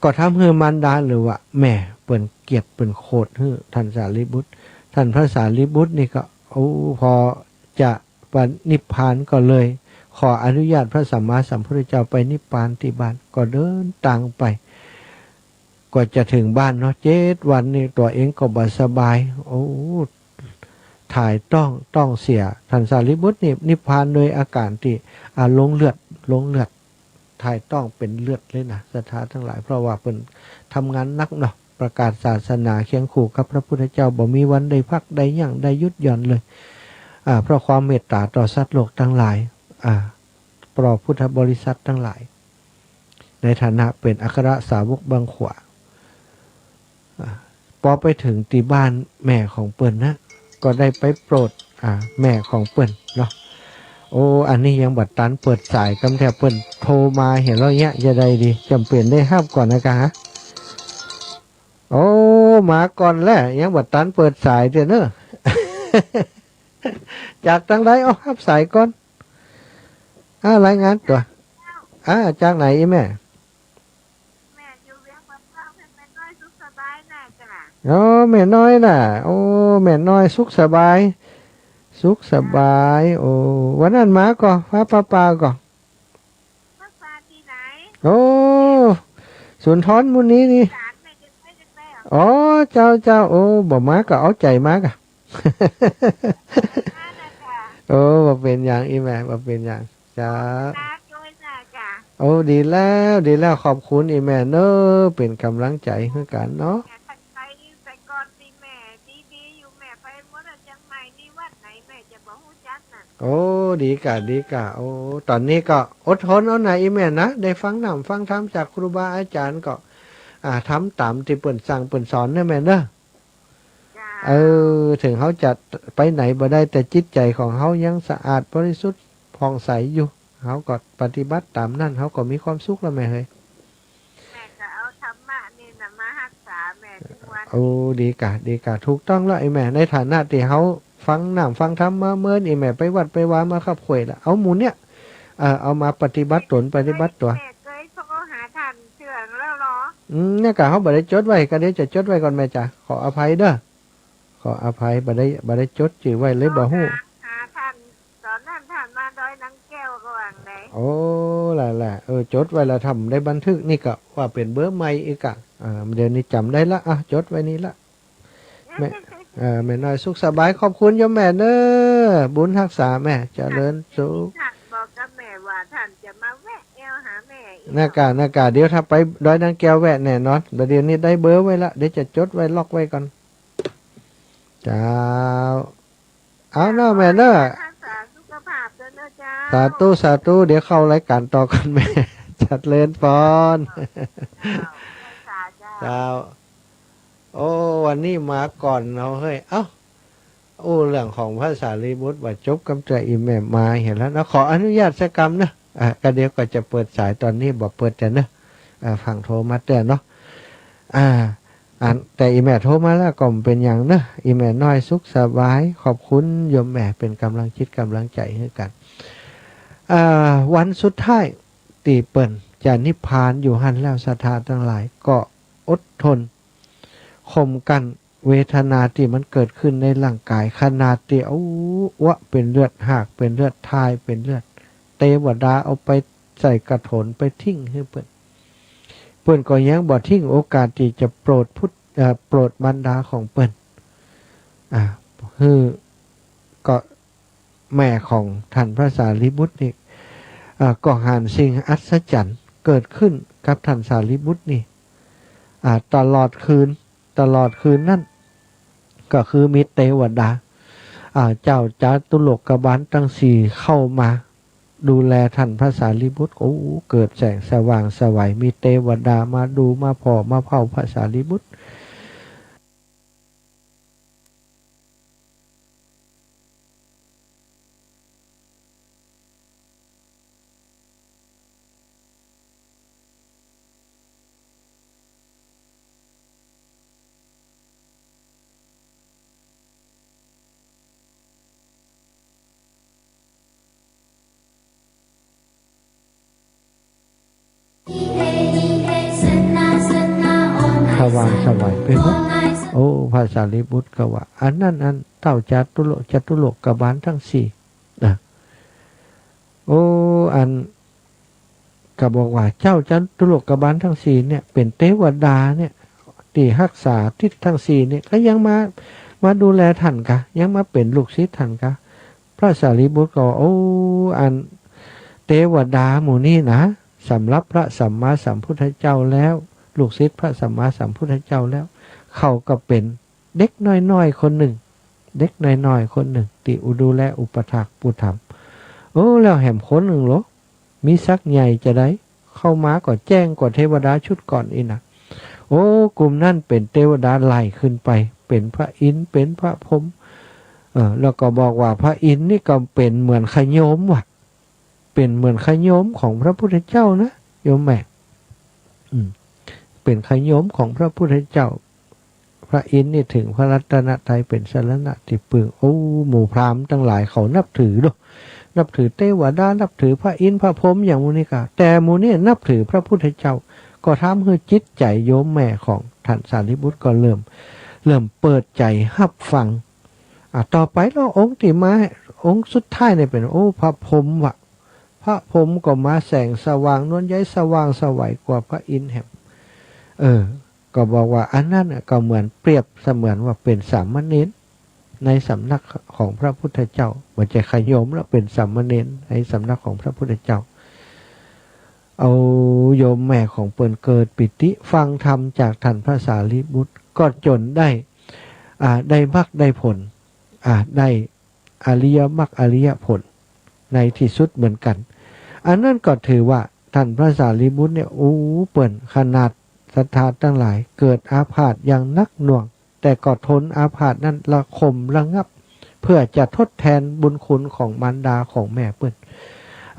ก็ทำหื้อมารดาหรือว่าแม่เปิ้นเกลียดเปิ้นโขดหื้อท่านสารีบุตร ท่านพระสารีบุตรนี่ก็ โอ้ พอจะปรินิพพานก็เลยขออนุญาตพระสัมมาสัมพุทธเจ้าไปนิพพานตี้บ้าน ก็เดินตางไป กว่าจะเถิงบ้านเนาะ เจ็ดวันนี่ตั๋วเองก็บ่สบาย โอ้ ถ่ายต้อง ท้องเสีย ท่านสารีบุตรนี่นิพพานโดยอาก๋านตี้ อ่า ลงเลือด ลงเลือด ถ่ายต้องเป๋นเลือดเลยนะ ศรัทธาตังหลาย เพราะว่าเปิ้นทำงานหนักเนาะ ประกาศศาสนาเคียงคู่กับพระพุทธเจ้า บ่มีวันได้พักได้ยั้งได้หยุดหย่อนเลย อ่า เพราะความเมตต๋าต่อสัตว์โลกตังหลาย อ่า ต่อพุทธบริษัทตังหลาย ในฐานะเป๋นอัครสาวกบั้งขวา อ่า ปอไปเถิงตี้บ้านแม่ของเปิ้นนะ ก็ได้ไปโปรด อ่า แม่ของเปิ้นเนาะ โอ โอ้ อันนี้ยังบ่ตันเปิดสายกำแท้ เปิ้นโทรมาเหียแล้วเยียะ จะใดดี จ๋ำเป๋นได้ฮับก่อนนะกะฮะ โอ้ มาก่อนแล้ว ยังบ่ตันเปิดสายเตื้อเนาะ จากตางใด อ้อ ฮับสายก่อน อ่า รายงานตั๋ว อ่า จากไหนอีแม่ แม่อยู่เวียงปะพร้าว แม่น้อยสุขสบายน่ะจ้ะ อ๋อ แม่น้อยน่ะ โอ้ แม่น้อยสุขสบาย สุขสบาย โอ้ วันนั้นมาก่อ ฟ้าปะปาก่อ ฟ้าปะปาตี้ไหน โอ้ สุนทรมุนีนี่ ศาลแม่จะไปจะไปอ่ะ อ๋อ เจ้า เจ้า โอ้ บ่มาก็เอาใจ๋มากะ มาน่ะจ้ะ โอ้ บ่เป๋นหยัง อีแม่ บ่เป๋นหยัง เจ้า ลาด้วยน่ะจ้ะ โอ้ ดีแล้ว ดีแล้ว ขอบคุณอีแม่เนาะ เป๋นก๋ำลังใจ๋หื้อกั๋นเนาะ แม่ทันไป แต่ก่อนตี้แม่ดีๆ อยู่ แม่ไปหมดแล้ว เจียงใหม่นี่ วัดไหนแม่จะบ่ฮู้จักน่ะ โอ้ ดีก่ะ ดีก่ะ โอ้ ต๋อนนี้ก็อดทนเอาน่ะ อีแม่นะ ได้ฟังน้ำฟังธรรมจากครูบาอาจ๋ารย์ก็ อ่า ทำต๋ามตี้เปิ้นสั่งเปิ้นสอนเนาะแม่เนาะ จ้า เออ เถิงเฮาจะไปไหนบ่ได้ แต่จิตใจ๋ของเฮายังสะอาดบริสุทธิ์ผ่องใสอยู่ เฮาก็ปฏิบัติต๋ามนั้น เฮาก็มีความสุขแล้วแม่เฮย แม่ก็เอาธรรมะนี่น่ะมาฮักษาแม่ทุกวัน โอ้ ดีก่ะ ดีก่ะ ถูกต้องแล้ว อีแม่ ในฐานะตี้เฮาฟังน้ำฟังธรรมมาเมิน อีแม่ไปวัดไปวามาคับถ้วยละ เอาหมู่เนี่ย เอ่อ เอามาปฏิบัติต๋น ปฏิบัติตั๋ว แม่เกยโทรหาต้านเทื่องแล้วเหรอ อืม เนี่ยก่ะ เฮาบ่ได้จดไว้ ก็เดี๋ยวจะจดไว้ก่อนแม่จ๋า ขออภัยเด้อ ขออภัย บ่ได้ บ่ได้จดจื้อไว้เลย บ่ฮู้ หา หาต้าน ต๋อนนั้นต้านมาดอยนางแก้วก็ว่าไง โอ้ ละละ เออ จดไว้แล้ว ถ้าบ่ได้บันทึกนี่ก็ว่าเป๋นเบอร์ใหม่อีกอะ อ่า เดี๋ยวนี้จ๋ำได้ละ อ่ะ จดไว้นี่ละ แม่ เอ่อ แม่น้อยสุขสบาย ขอบคุณโยมแม่เน้อ บุญฮักษาแม่ เจริญสุข ต้านบอกกับแม่ว่าต้านจะมาแวะแอวหาแม่อีก นะก่ะ นะก่ะ เดี๋ยวถ้าไปดอยนางแก้วแวะแน่นอน เดี๋ยวนี้ได้เบอร์ไว้ละ เดี๋ยวจะจดไว้ ล็อกไว้ก่อน เจ้า เอาเน้อแม่เน้อ รักษาสุขภาพด้วยเน้อเจ้า สาธุ สาธุ เดี๋ยวเข้ารายก๋านต่อก่อนแม่ เจริญพร เจ้า เจ้า โอ้ วันนี้มาก่อนเนาะเฮ้ย เอ้า โอ้ เรื่องของพระสารีบุตรว่าจบกำเตื้อ อีแม่มาเหียแล้วเนาะ ขออนุญาตสักกำเนาะ อ่ะ ก็เดี๋ยวก็จะเปิดสาย ต๋อนนี้บ่เปิดแต่เนาะ อ่ะ ฟั่งโทรมาเตื้อเนาะ อ่า อัน แต่อีแม่โทรมาแล้วก็บ่เป๋นหยังเนาะ อีแม่น้อยสุขสบาย ขอบคุณโยมแม่ เป๋นก๋ำลังจิตก๋ำลังใจ๋หื้อกั๋น อ่า วันสุดท้ายตี้เปิ้นจะนิพพานอยู่หั้นแล้ว ศรัทธาตังหลายก็อดทนข่มกั้นเวทนาตี้มันเกิดขึ้นในร่างก๋าย ขนาดตี้ โอ้ อัวะเป๋นเลือด ฮากเป๋นเลือด ถ่ายเป๋นเลือด เตวดาเอาไปใส่กระโถนไปทิ้งหื้อเปิ้น เปิ้นก็ยังบ่ทิ้งโอกาสตี้จะโปรดปุต เอ่อ โปรดมารดาของเปิ้น อ่า หื้อ ก็แม่ของต้านพระสารีบุตรนี่ อ่า ก็หันสิ่งอัศจรรย์เกิดขึ้นกับต้านสารีบุตรนี่ อ่า ตลอดคืน ตลอดคืนนั้น ก็คือมีเตวดา อ่า เจ้าจตุโลกบาลตังสี่เข้ามาดูแลต้านพระสารีบุตร โอ้ เกิดแสงสว่างไสว มีเตวดามาดูมาผ่อมาเฝ้าพระสารีบุตร สว่างไสวไปหมด โอ้ พระสารีบุตรก็ว่า อันนั้นอันเต้าจตุโล จตุโลกบาลตังสี่ นะ โอ้ อัน ก็บอกว่าเจ้าจตุโลกบาลตังสี่เนี่ย เป๋นเตวดาเนี่ย ตี้ฮักษาทิศตังสี่เนี่ย ก็ยังมา มาดูแลต้านกา ยังมาเป๋นลูกศิษย์ต้านกา พระสารีบุตรก็ว่า โอ้ อันเตวดาหมู่นี้นะ สำหรับพระสัมมาสัมพุทธเจ้าแล้ว ลูกศิษย์พระสัมมาสัมพุทธเจ้าแล้ว เขาก็เป๋น เด็กน้อยๆ คนนึ่ง เด็กน้อยๆ คนนึ่ง ตี้อุดูแลอุปถัมภ์อุปถัมภ์ โอ้ แล้วแหมคนนึ่งโหละ มีศักดิ์ใหญ่จาใด เข้ามาก็แจ้งกว่าเทวดาชุดก่อนอี้นะ โอ้ กุมนั้นเป๋นเตวดาไล่ขึ้นไป เป๋นพระอินทร์ เป๋นพระพรหม อ แล้วก็บอกว่าพระอินทร์นี่ก็เป๋นเหมือนขะโยมว่ะ เป๋นเหมือนขะโยมของพระพุทธเจ้านะ โยมแม่ อืม เป๋นขะโยมของพระพุทธเจ้า พระอินทร์นี่เถิงพระรัตนตรัยเป๋นสรณะตี้ปึง โอ้ หมู่พราหมณ์ตังหลายเขานับถือเนาะ นับถือเตวดา นับถือพระอินทร์พระพรหมอย่างหมู่นี้ก่า แต่หมู่นี้นับถือพระพุทธเจ้า ก็ทำหื้อจิตใจ๋โยมแม่ของท่านสารีบุตรก็เริ่ม เริ่มเปิดใจ๋ฮับฟัง อ่ะ ต่อไปแล้วองค์ตี้มา องค์สุดท้ายเนี่ยเป๋น โอ้ พระพรหมว่ะ พระพรหมก็มาแสงสว่างนวลใยสว่างไสวกว่าพระอินทร์แหม เออ ก็บอกว่าอันนั้นน่ะก็เหมือนเปรียบเสมือนว่าเป๋นสามเณรในสำนักของพระพุทธเจ้า บ่ใจ้ขะโยมแล้ว เป๋นสามเณรในสำนักของพระพุทธเจ้า เอาโยมแม่ของเปิ้นเกิดปีติฟังธรรมจากท่านพระสารีบุตร ก็จ๋นได้ อ่า ได้มรรคได้ผล อ่า ได้อริยมรรคอริยผลในตี้สุดเหมือนกั๋น อันนั้นก็ถือว่าท่านพระสารีบุตรเนี่ย โอ้ เปิ้นขนาดศรัทธาตังหลายเกิดอาพาธอย่างหนักหน่วง แต่ก็ทนอาพาธนั้นระคมระงับ เพื่อจะทดแทนบุญคุณของมารดาของแม่เปิ้น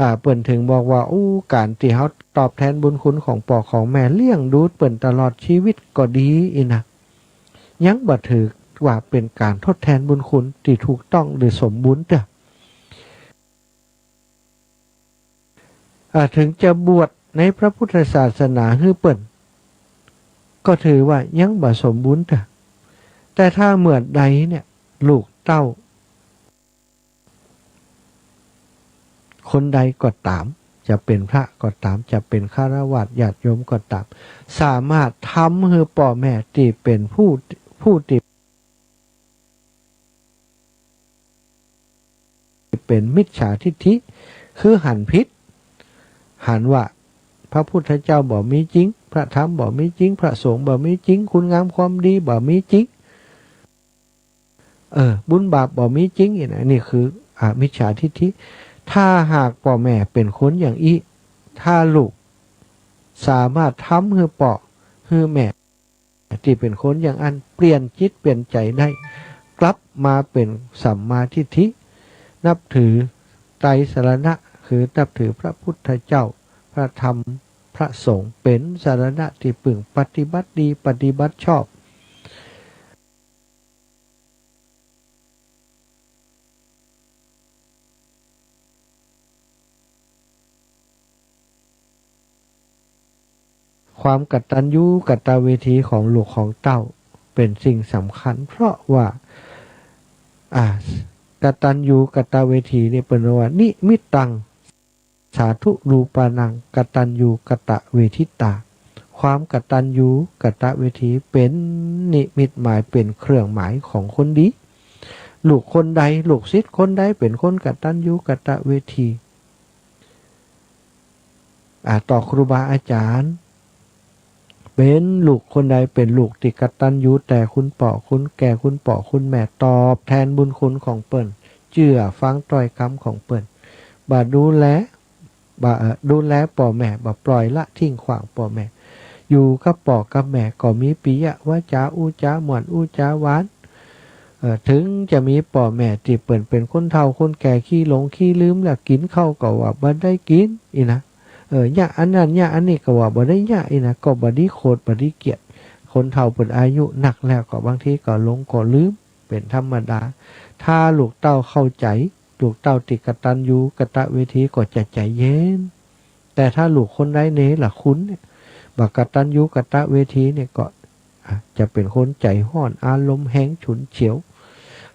อ่า เปิ้นเถิงบอกว่า โอ้ ก๋านตี้เฮาตอบแทนบุญคุณของป้อของแม่ เลี้ยงดูเปิ้นตลอดชีวิตก็ดีอี้นะ ยังบ่ถือว่าเป๋นก๋านทดแทนบุญคุณตี้ถูกต้องหรือสมบูรณ์เตื้อ อ่า เถิงจะบวชในพระพุทธศาสนาหื้อเปิ้น ก็ถือว่ายังบ่สมบูรณ์เตื้อ แต่ถ้าเมื่อใดเนี่ย ลูกเต้า คนใดก็ต๋าม จะเป๋นพระก็ต๋าม จะเป๋นฆราวาสญาติโยมก็ต๋าม สามารถทำหื้อป้อแม่ตี้เป๋นผู้ ผู้ตี้เป๋นมิจฉาทิฏฐิ คือหันผิด หันว่าพระพุทธเจ้าบ่มีจริง พระธรรมบ่มีจริง พระสงฆ์บ่มีจริง คุณงามความดีบ่มีจริง เออ บุญบาปบ่มีจริงอี้นะ นี่คืออมิจฉาทิฏฐิ ถ้าหากป้อแม่เป๋นคนอย่างอี้ ถ้าลูกสามารถทำหื้อป้อหื้อแม่ตี้เป๋นคนอย่างอั้น เปลี่ยนจิตเปลี่ยนใจ๋ได้ กลับมาเป๋นสัมมาทิฏฐิ นับถือไตรสรณะ คือนับถือพระพุทธเจ้า พระธรรม พระสงฆ์ เป๋นสรณะตี้ปึง ปฏิบัติดี ปฏิบัติชอบ ความกตัญญูกตเวทีของลูกของเต้าเป๋นสิ่งสำคัญ เพราะว่า อ่า กตัญญูกตเวทีเนี่ยเปิ้นว่า นิมิตตัง สาธุรูปานัง กตัญญูกตเวทิตา ความกตัญญูกตเวทีเป๋นนิมิตหมาย เป๋นเครื่องหมายของคนดี ลูกคนใด ลูกศิษย์คนใดเป๋นคนกตัญญูกตเวที อ่า ต่อครูบาอาจ๋ารย์ เป๋นลูกคนใดเป๋นลูกตี้กตัญญูแก่คุณป้อคุณ แก่คุณป้อคุณแม่ ตอบแทนบุญคุณของเปิ้น เจื้อฟังถ้อยกำของเปิ้น บ่ดูแล บ่ เอ่อ ดูแลป้อแม่ บ่ปล่อยละทิ้งขว้างป้อแม่ อยู่กับป้อกับแม่ก็มีปิยวาจา อู้จ๋าม่วน อู้จ๋าหวาน เอ่อ เถิงจะมีป้อแม่ตี้เปิ้นเป๋นคนเฒ่าคนแก่ขี้หลงขี้ลืมแล้ว กิ๋นข้าวก็ว่าบ่ได้กิ๋นอี้นะ เออ เยียะอันนั้นเยียะอันนี้ก็ว่าบ่ได้เยียะอี้นะ ก็บ่ดีโขดบ่ดีเกียจ คนเฒ่าเปิ้นอายุนักแล้วก็บางทีก็หลงก็ลืมเป๋นธรรมดา ถ้าลูกเต้าเข้าใจ๋ ลูกเต้าตี้กตัญญูกตเวทีก็จะใจ๋เย็น แต่ถ้าลูกคนใดเนรคุณเนี่ย บ่กตัญญูกตเวทีเนี่ยก็ อ่ะ จะเป๋นคนใจ๋ฮ้อน อารมณ์แฮง ฉุนเฉียว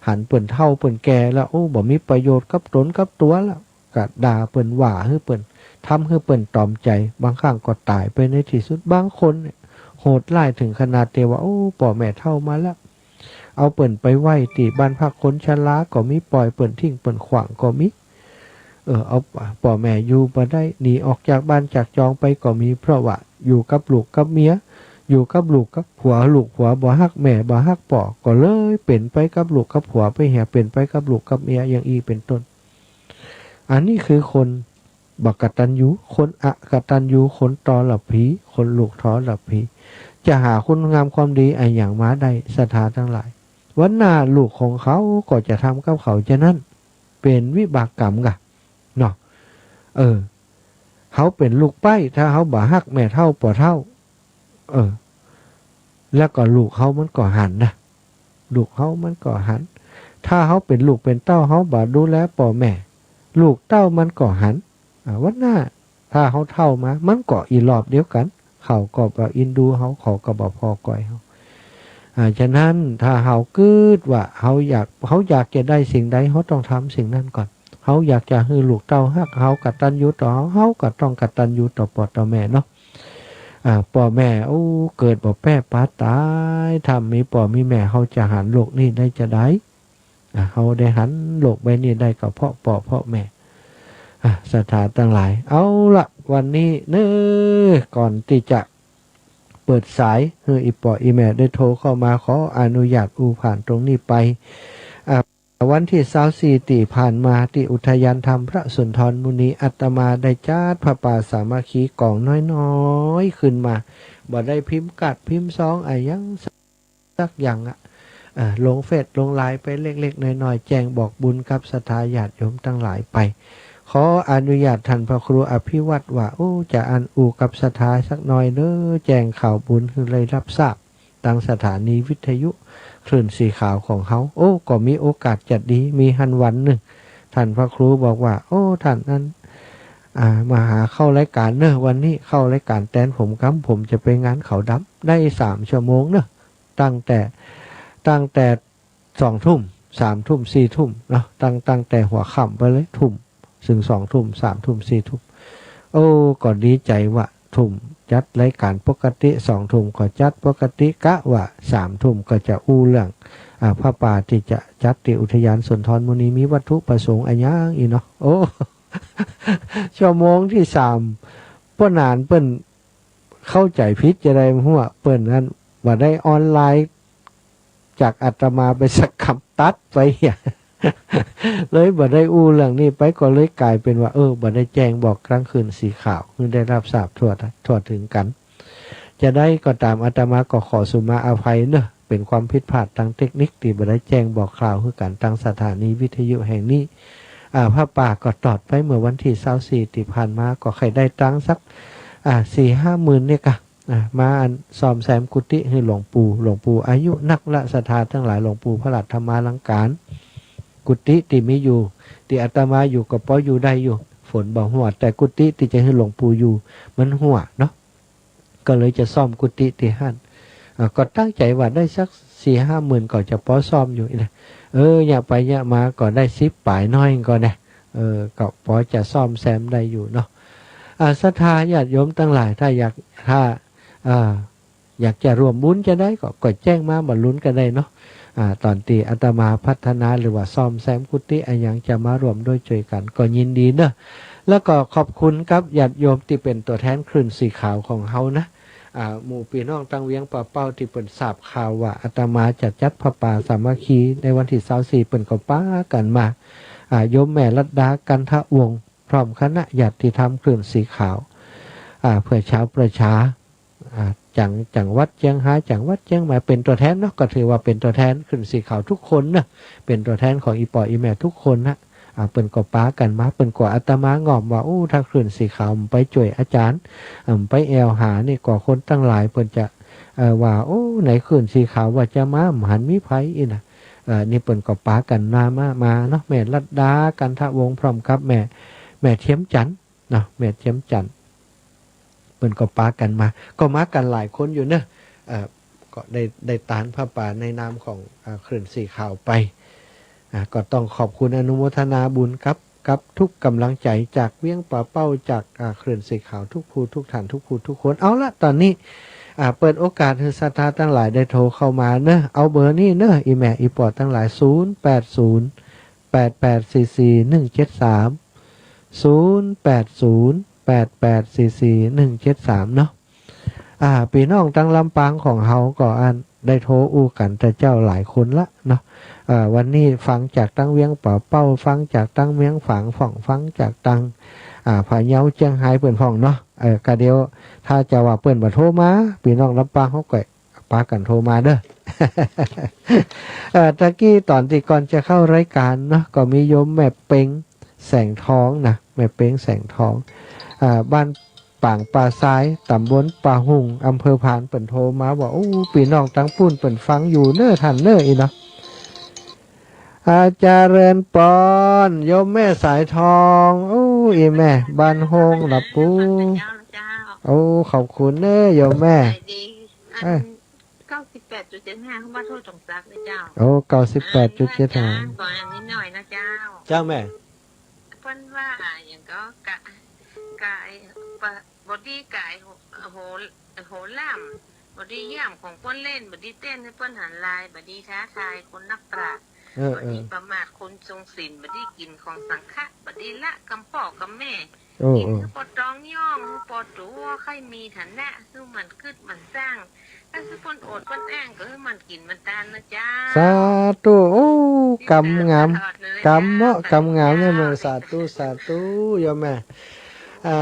หันเปิ้นเฒ่าเปิ้นแก่แล้ว โอ้ บ่มีประโยชน์กับต๋นกับตั๋วแล้ว ก็ด่าเปิ้น ว่าหื้อเปิ้น ทำหื้อเปิ้นตรอมใจ๋ บางครั้งก็ต๋ายไปในตี้สุด บางคนเนี่ยโหดร้ายเถิงขนาดตี้ว่า โอ้ ป้อแม่เฒ่ามาแล้ว เอาเปิ้นไปไว้ตี้บ้านพักคนชราก็มี ปล่อยเปิ้นทิ้งเปิ้นขว้างก็มี เออ เอาป้อแม่อยู่บ่ได้ หนีออกจากบ้านจากจองไปก็มี เพราะว่าอยู่กับลูกกับเมีย อยู่กับลูกกับผัว ลูกผัวบ่ฮักแม่ บ่ฮักป้อ ก็เลยเป๋นไปกับลูกกับผัวไปเหีย เป๋นไปกับลูกกับเมีย อย่างอี้เป๋นต้น อันนี้คือคนบ่กตัญญู คนอกตัญญู คนทรพี คนลูกทรพี จะหาคุณงามความดีอะหยังมาได้ ศรัทธาตังหลาย วันหน้าลูกของเขาก็จะทำกับเขาจานั้น เป๋นวิบากกรรมก่ะ เนาะ เออ เฮาเป๋นลูกใป๊ ถ้าเฮาบ่ฮักแม่เฒ่าป้อเฒ่า เออ แล้วก็ลูกเฮามันก็หันนะ ลูกเฮามันก็หัน ถ้าเฮาเป๋นลูกเป๋นเต้า เฮาบ่ดูแลป้อแม่ ลูกเต้ามันก็หัน อ่า วันหน้า ถ้าเฮาเฒ่ามา มันก็อีรอบเดียวกั๋น เขาก็บ่อินดูเฮา เขาก็บ่ผ่อก๋อยเฮา อ่า ฉะนั้นถ้าเฮากึ๊ดว่าเฮาอยาก เฮาอยากจะได้สิ่งใด เฮาต้องทำสิ่งนั้นก่อน เฮาอยากจะหื้อลูกเต้าฮักเฮา กตัญญูต่อเฮา เฮาก็ต้องกตัญญูต่อป้อต่อแม่เนาะ อ่า ป้อแม่ โอ้ เกิดบ่แป๊ปาต๋าย ถ้ามีป้อมีแม่ เฮาจะหันโลกนี้ได้จาใด อ่า เฮาได้หันโลกใบนี้ได้ก็เพราะป้อเพราะแม่ อ่า ศรัทธาตังหลาย เอาละ วันนี้เนาะ ก่อนตี้จะเปิดสายหื้ออี่ป้ออี่แม่ได้โทรเข้ามา ขออนุญาตอู้ผ่านตรงนี้ไป อ่า วันตี้ซาวสี่ตี้ผ่านมา ตี้อุทยานธรรมพระสุนทรมุนี อาตมาได้จัดผ้าป่าสามัคคีก๋องน้อยๆ ขึ้นมา บ่ได้พิมพ์การ์ดพิมพ์ซองอะหยังสักอย่างอะ เอ่อ ลงเฟซลงไลน์ไปเล็กๆ น้อยๆ แจ้งบอกบุญกับศรัทธาญาติโยมตังหลายไป ขออนุญาตท่านพระครูอภิวัตรว่า โอ้ จะอั้นอู้กับศรัทธาสักหน่อยเน่อ แจ้งข่าวบุญหื้อได้ฮับทราบ ตางสถานีวิทยุคลื่นสีขาวของเฮา โอ้ ก็มีโอกาสจะดี มีหั้นวันนึ่ง ท่านพระครูบอกว่า โอ้ ท่านนั้น อ่า มาหาเข้ารายก๋านเน่อ วันนี้เข้ารายก๋านแตนผมกำ ผมจะไปงานขาวดำ ได้สามชั่วโมงเน่อ ตั้งแต่ ตั้งแต่สองทุ่ม สามทุ่ม สี่ทุ่มเนาะ ตั้ง ตั้งแต่หัวค่ำไปเลย ทุ่ม เถิงสองทุ่ม สามทุ่ม สี่ทุ่ม โอ้ ก็ดีใจ๋ว่าทุ่มจัดรายก๋านปกติ สองทุ่มก็จัดปกติ กะว่าสามทุ่มก็จะอู้เรื่อง อ่า ผ้าป่าตี้จะจัดตี้อุทยานสุนทรมุนี มีวัตถุประสงค์อะหยังอี้เนาะ โอ้ ชั่วโมงตี้สาม ป้อหนานเปิ้นเข้าใจ๋ผิดจาใดบ่ฮู้ เปิ้นนั้นบ่ได้ออนไลน์จากอาตมาไปสักกำ ตัดไปเหีย เลยบ่ได้อู้เรื่องนี้ไป ก็เลยก๋ายเป๋นว่า เออ บ่ได้แจ้งบอกตางคลื่นสีขาวหื้อได้ฮับทราบทั่ว ทั่วเถิงกั๋น จาใดก็ต๋าม อาตมาก็ขอสุมาอภัยเน่อ เป๋นความผิดพลาดตางเทคนิคตี้บ่ได้แจ้งบอกข่าวหื้อกั๋นตางสถานีวิทยุแห่งนี้ อ่า ผ้าป่าก็ตอดไปเมื่อวันตี้ซาวสี่ตี้ผ่านมา ก็ใค่ได้ตังค์สัก อ่า สี่ห้าหมื่นเนี่ยกะ อ่า มาอันซ่อมแซมกุฏิหื้อหลวงปู่ หลวงปู่อายุนักละ ศรัทธาตังหลาย หลวงปู่พระราชธรรมาลังการ กุฏิตี้มีอยู่ ตี้อาตมาอยู่ก็ปออยู่ได้อยู่ ฝนบ่หัว แต่กุฏิตี้จะหื้อหลวงปู่อยู่มันหัวเนาะ ก็เลยจะซ่อมกุฏิตี้หั้น อ่า ก็ตั้งใจ๋ว่าได้สักสี่ห้าหมื่นก็จะปอซ่อมอยู่นะ เออ เยียะไปเยียะมาก็ได้สิบป๋ายน้อยก็นะ เออ ก็ปอจะซ่อมแซมได้อยู่เนาะ อ่า ศรัทธาญาติโยมตังหลาย ถ้าอยาก ถ้า อ่า อยากจะร่วมบุญจาใดก็ ก็แจ้งมาบ่าลุนก็ได้เนาะ อ่า ต๋อนตี้อาตมาพัฒนาหรือว่าซ่อมแซมกุฏิอะหยังจะมาร่วมด้วยจ้วยกั๋นก็ยินดีเนาะ แล้วก็ขอบคุณกับญาติโยมตี้เป๋นตั๋วแทนคลื่นสีขาวของเฮานะ อ่า หมู่ปี้น้องตางเวียงป่าเป้าตี้เปิ้นทราบข่าวว่าอาตมาจะจัดผ้าป่าสามัคคีในวันตี้ซาวสี่ เปิ้นก็ปากั๋นมา อ่า โยมแม่รัตดา กันทะวงศ์ พร้อมคณะญาติธรรมคลื่นสีขาว อ่า เปื้อชาวประชา อ่า จัง จังหวัดเจียงฮาย จังหวัดเจียงใหม่ เป๋นตั๋วแทนเนาะ ก็ถือว่าเป๋นตั๋วแทนคลื่นสีขาวทุกคนเนาะ เป๋นตั๋วแทนของอี่ป้ออี่แม่ทุกคนนะ อ่า เปิ้นก็ปากั๋นมา เปิ้นก็ อาตมาง่อมว่า โอ้ ถ้าคลื่นสีขาวบ่ไปจ้วยอาจ๋ารย์ อ่า บ่ไปแอ่วหานี่ก็คนตังหลายเปิ้นจะ เอ่อ ว่า โอ้ ไหนคลื่นสีขาวว่าจะมา บ่หันมีใผอี้นะ เอ่อ นี่เปิ้นก็ปากั๋นมา มา มาเนาะ แม่รัตดา กันทะวงศ์ พร้อมกับแม่ แม่เทียมจันทร์เนาะ แม่เทียมจันทร์ เปิ้นก็ปากั๋นมา ก็มากั๋นหลายคนอยู่เนาะ เอ่อ ก็ได้ ได้ตานผ้าป่าในนามของ อ่า คลื่นสีขาวไป อ่า ก็ต้องขอบคุณอนุโมทนาบุญครับ กับทุกกำลังใจ๋จากเวียงป่าเป้า จาก อ่า คลื่นสีขาวทุกผู้ทุกท่าน ทุกผู้ทุกคน เอาละ ต๋อนนี้ อ่า เปิดโอกาสหื้อศรัทธาตังหลายได้โทรเข้ามาเนาะ เอาเบอร์นี้เนาะ อี่แม่อี่ป้อตังหลาย ศูนย์แปดศูนย์ แปดแปดสี่สี่หนึ่งเจ็ดสาม ศูนย์แปดศูนย์ แปดแปดสี่สี่หนึ่งเจ็ดสาม เนาะ อ่า ปี้น้องตางลำปางของเฮาก็อันได้โทรอู้กั๋นแต่เจ๊าหลายคนละเนาะ เอ่อ วันนี้ฟังจากตางเวียงป่าเป้า ฟังจากตางเวียงฝางพ่อง ฟังจากตาง อ่า พะเยา เจียงฮายเปิ้นพ่องเนาะ เอ่อ กะเดี๋ยวถ้าจะว่าเปิ้นบ่โทรมา ปี้น้องลำปางเฮาก็ปากั๋นโทรมาเนาะ เอ่อ ตะกี้ต๋อนตี้ก่อนจะเข้ารายก๋านเนาะ ก็มีโยมแม่เป๊งแสงทองนะ แม่เป๊งแสงทอง อ่า บ้านป๋างป่าซาย ต๋ำบลป่าหุ่ง อำเภอพาน เปิ้นโทรมาว่า โอ้ ปี้น้องตังปุ้นเปิ้นฟังอยู่เน้อ ต้านเน้อ อี้เนาะ อา เจริญปอน โยมแม่สายทอง โอ้ อี้แม่ บ้านโฮงละปู เจ้า เจ้า โอ้ ขอบคุณเน้อ โยมแม่ ใจดี อัน เอ้ย เก้าสิบแปดจุดเจ็ดห้า เขามาโทษสงสักเลยเจ้า โอ้ เก้าสิบแปดจุดเจ็ดห้า อ่า นี่ว่าจ้า ขออันนี้หน่อยนะเจ้า เจ้าแม่ เปิ้นว่าอย่างก็กะ กะ บ่ บ่ดีกายโห โห โหล่ำ บ่ดีย่ำของเปิ้นเล่น บ่ดีเต้นหื้อเปิ้นหันลาย บ่ดีท้าทายคนนักปราชญ์ เออ บ่ดี เออ ประมาทคนทรงศีล บ่ดีกิ๋นของสังฆะ บ่ดีละกำป้อกำแม่ โอ้ กิ๋น โอ้ หื้อปอตองย่อง หื้อปอตั๋ว ใค่มีฐานะ หื้อหมั่นกึ๊ดหมั่นสร้าง ถ้าหื้อเปิ้นอดเปิ้นแอ้งก็หื้อหมั่นกิ๋นหมั่นตานนะเจ้า สาธุ โอ้ กำงาม ตลอดเลย กำเหมาะ เจ้า กำงามเนี่ย สาธุ แม่ สาธุ สาธุ โยมแม่ อ่า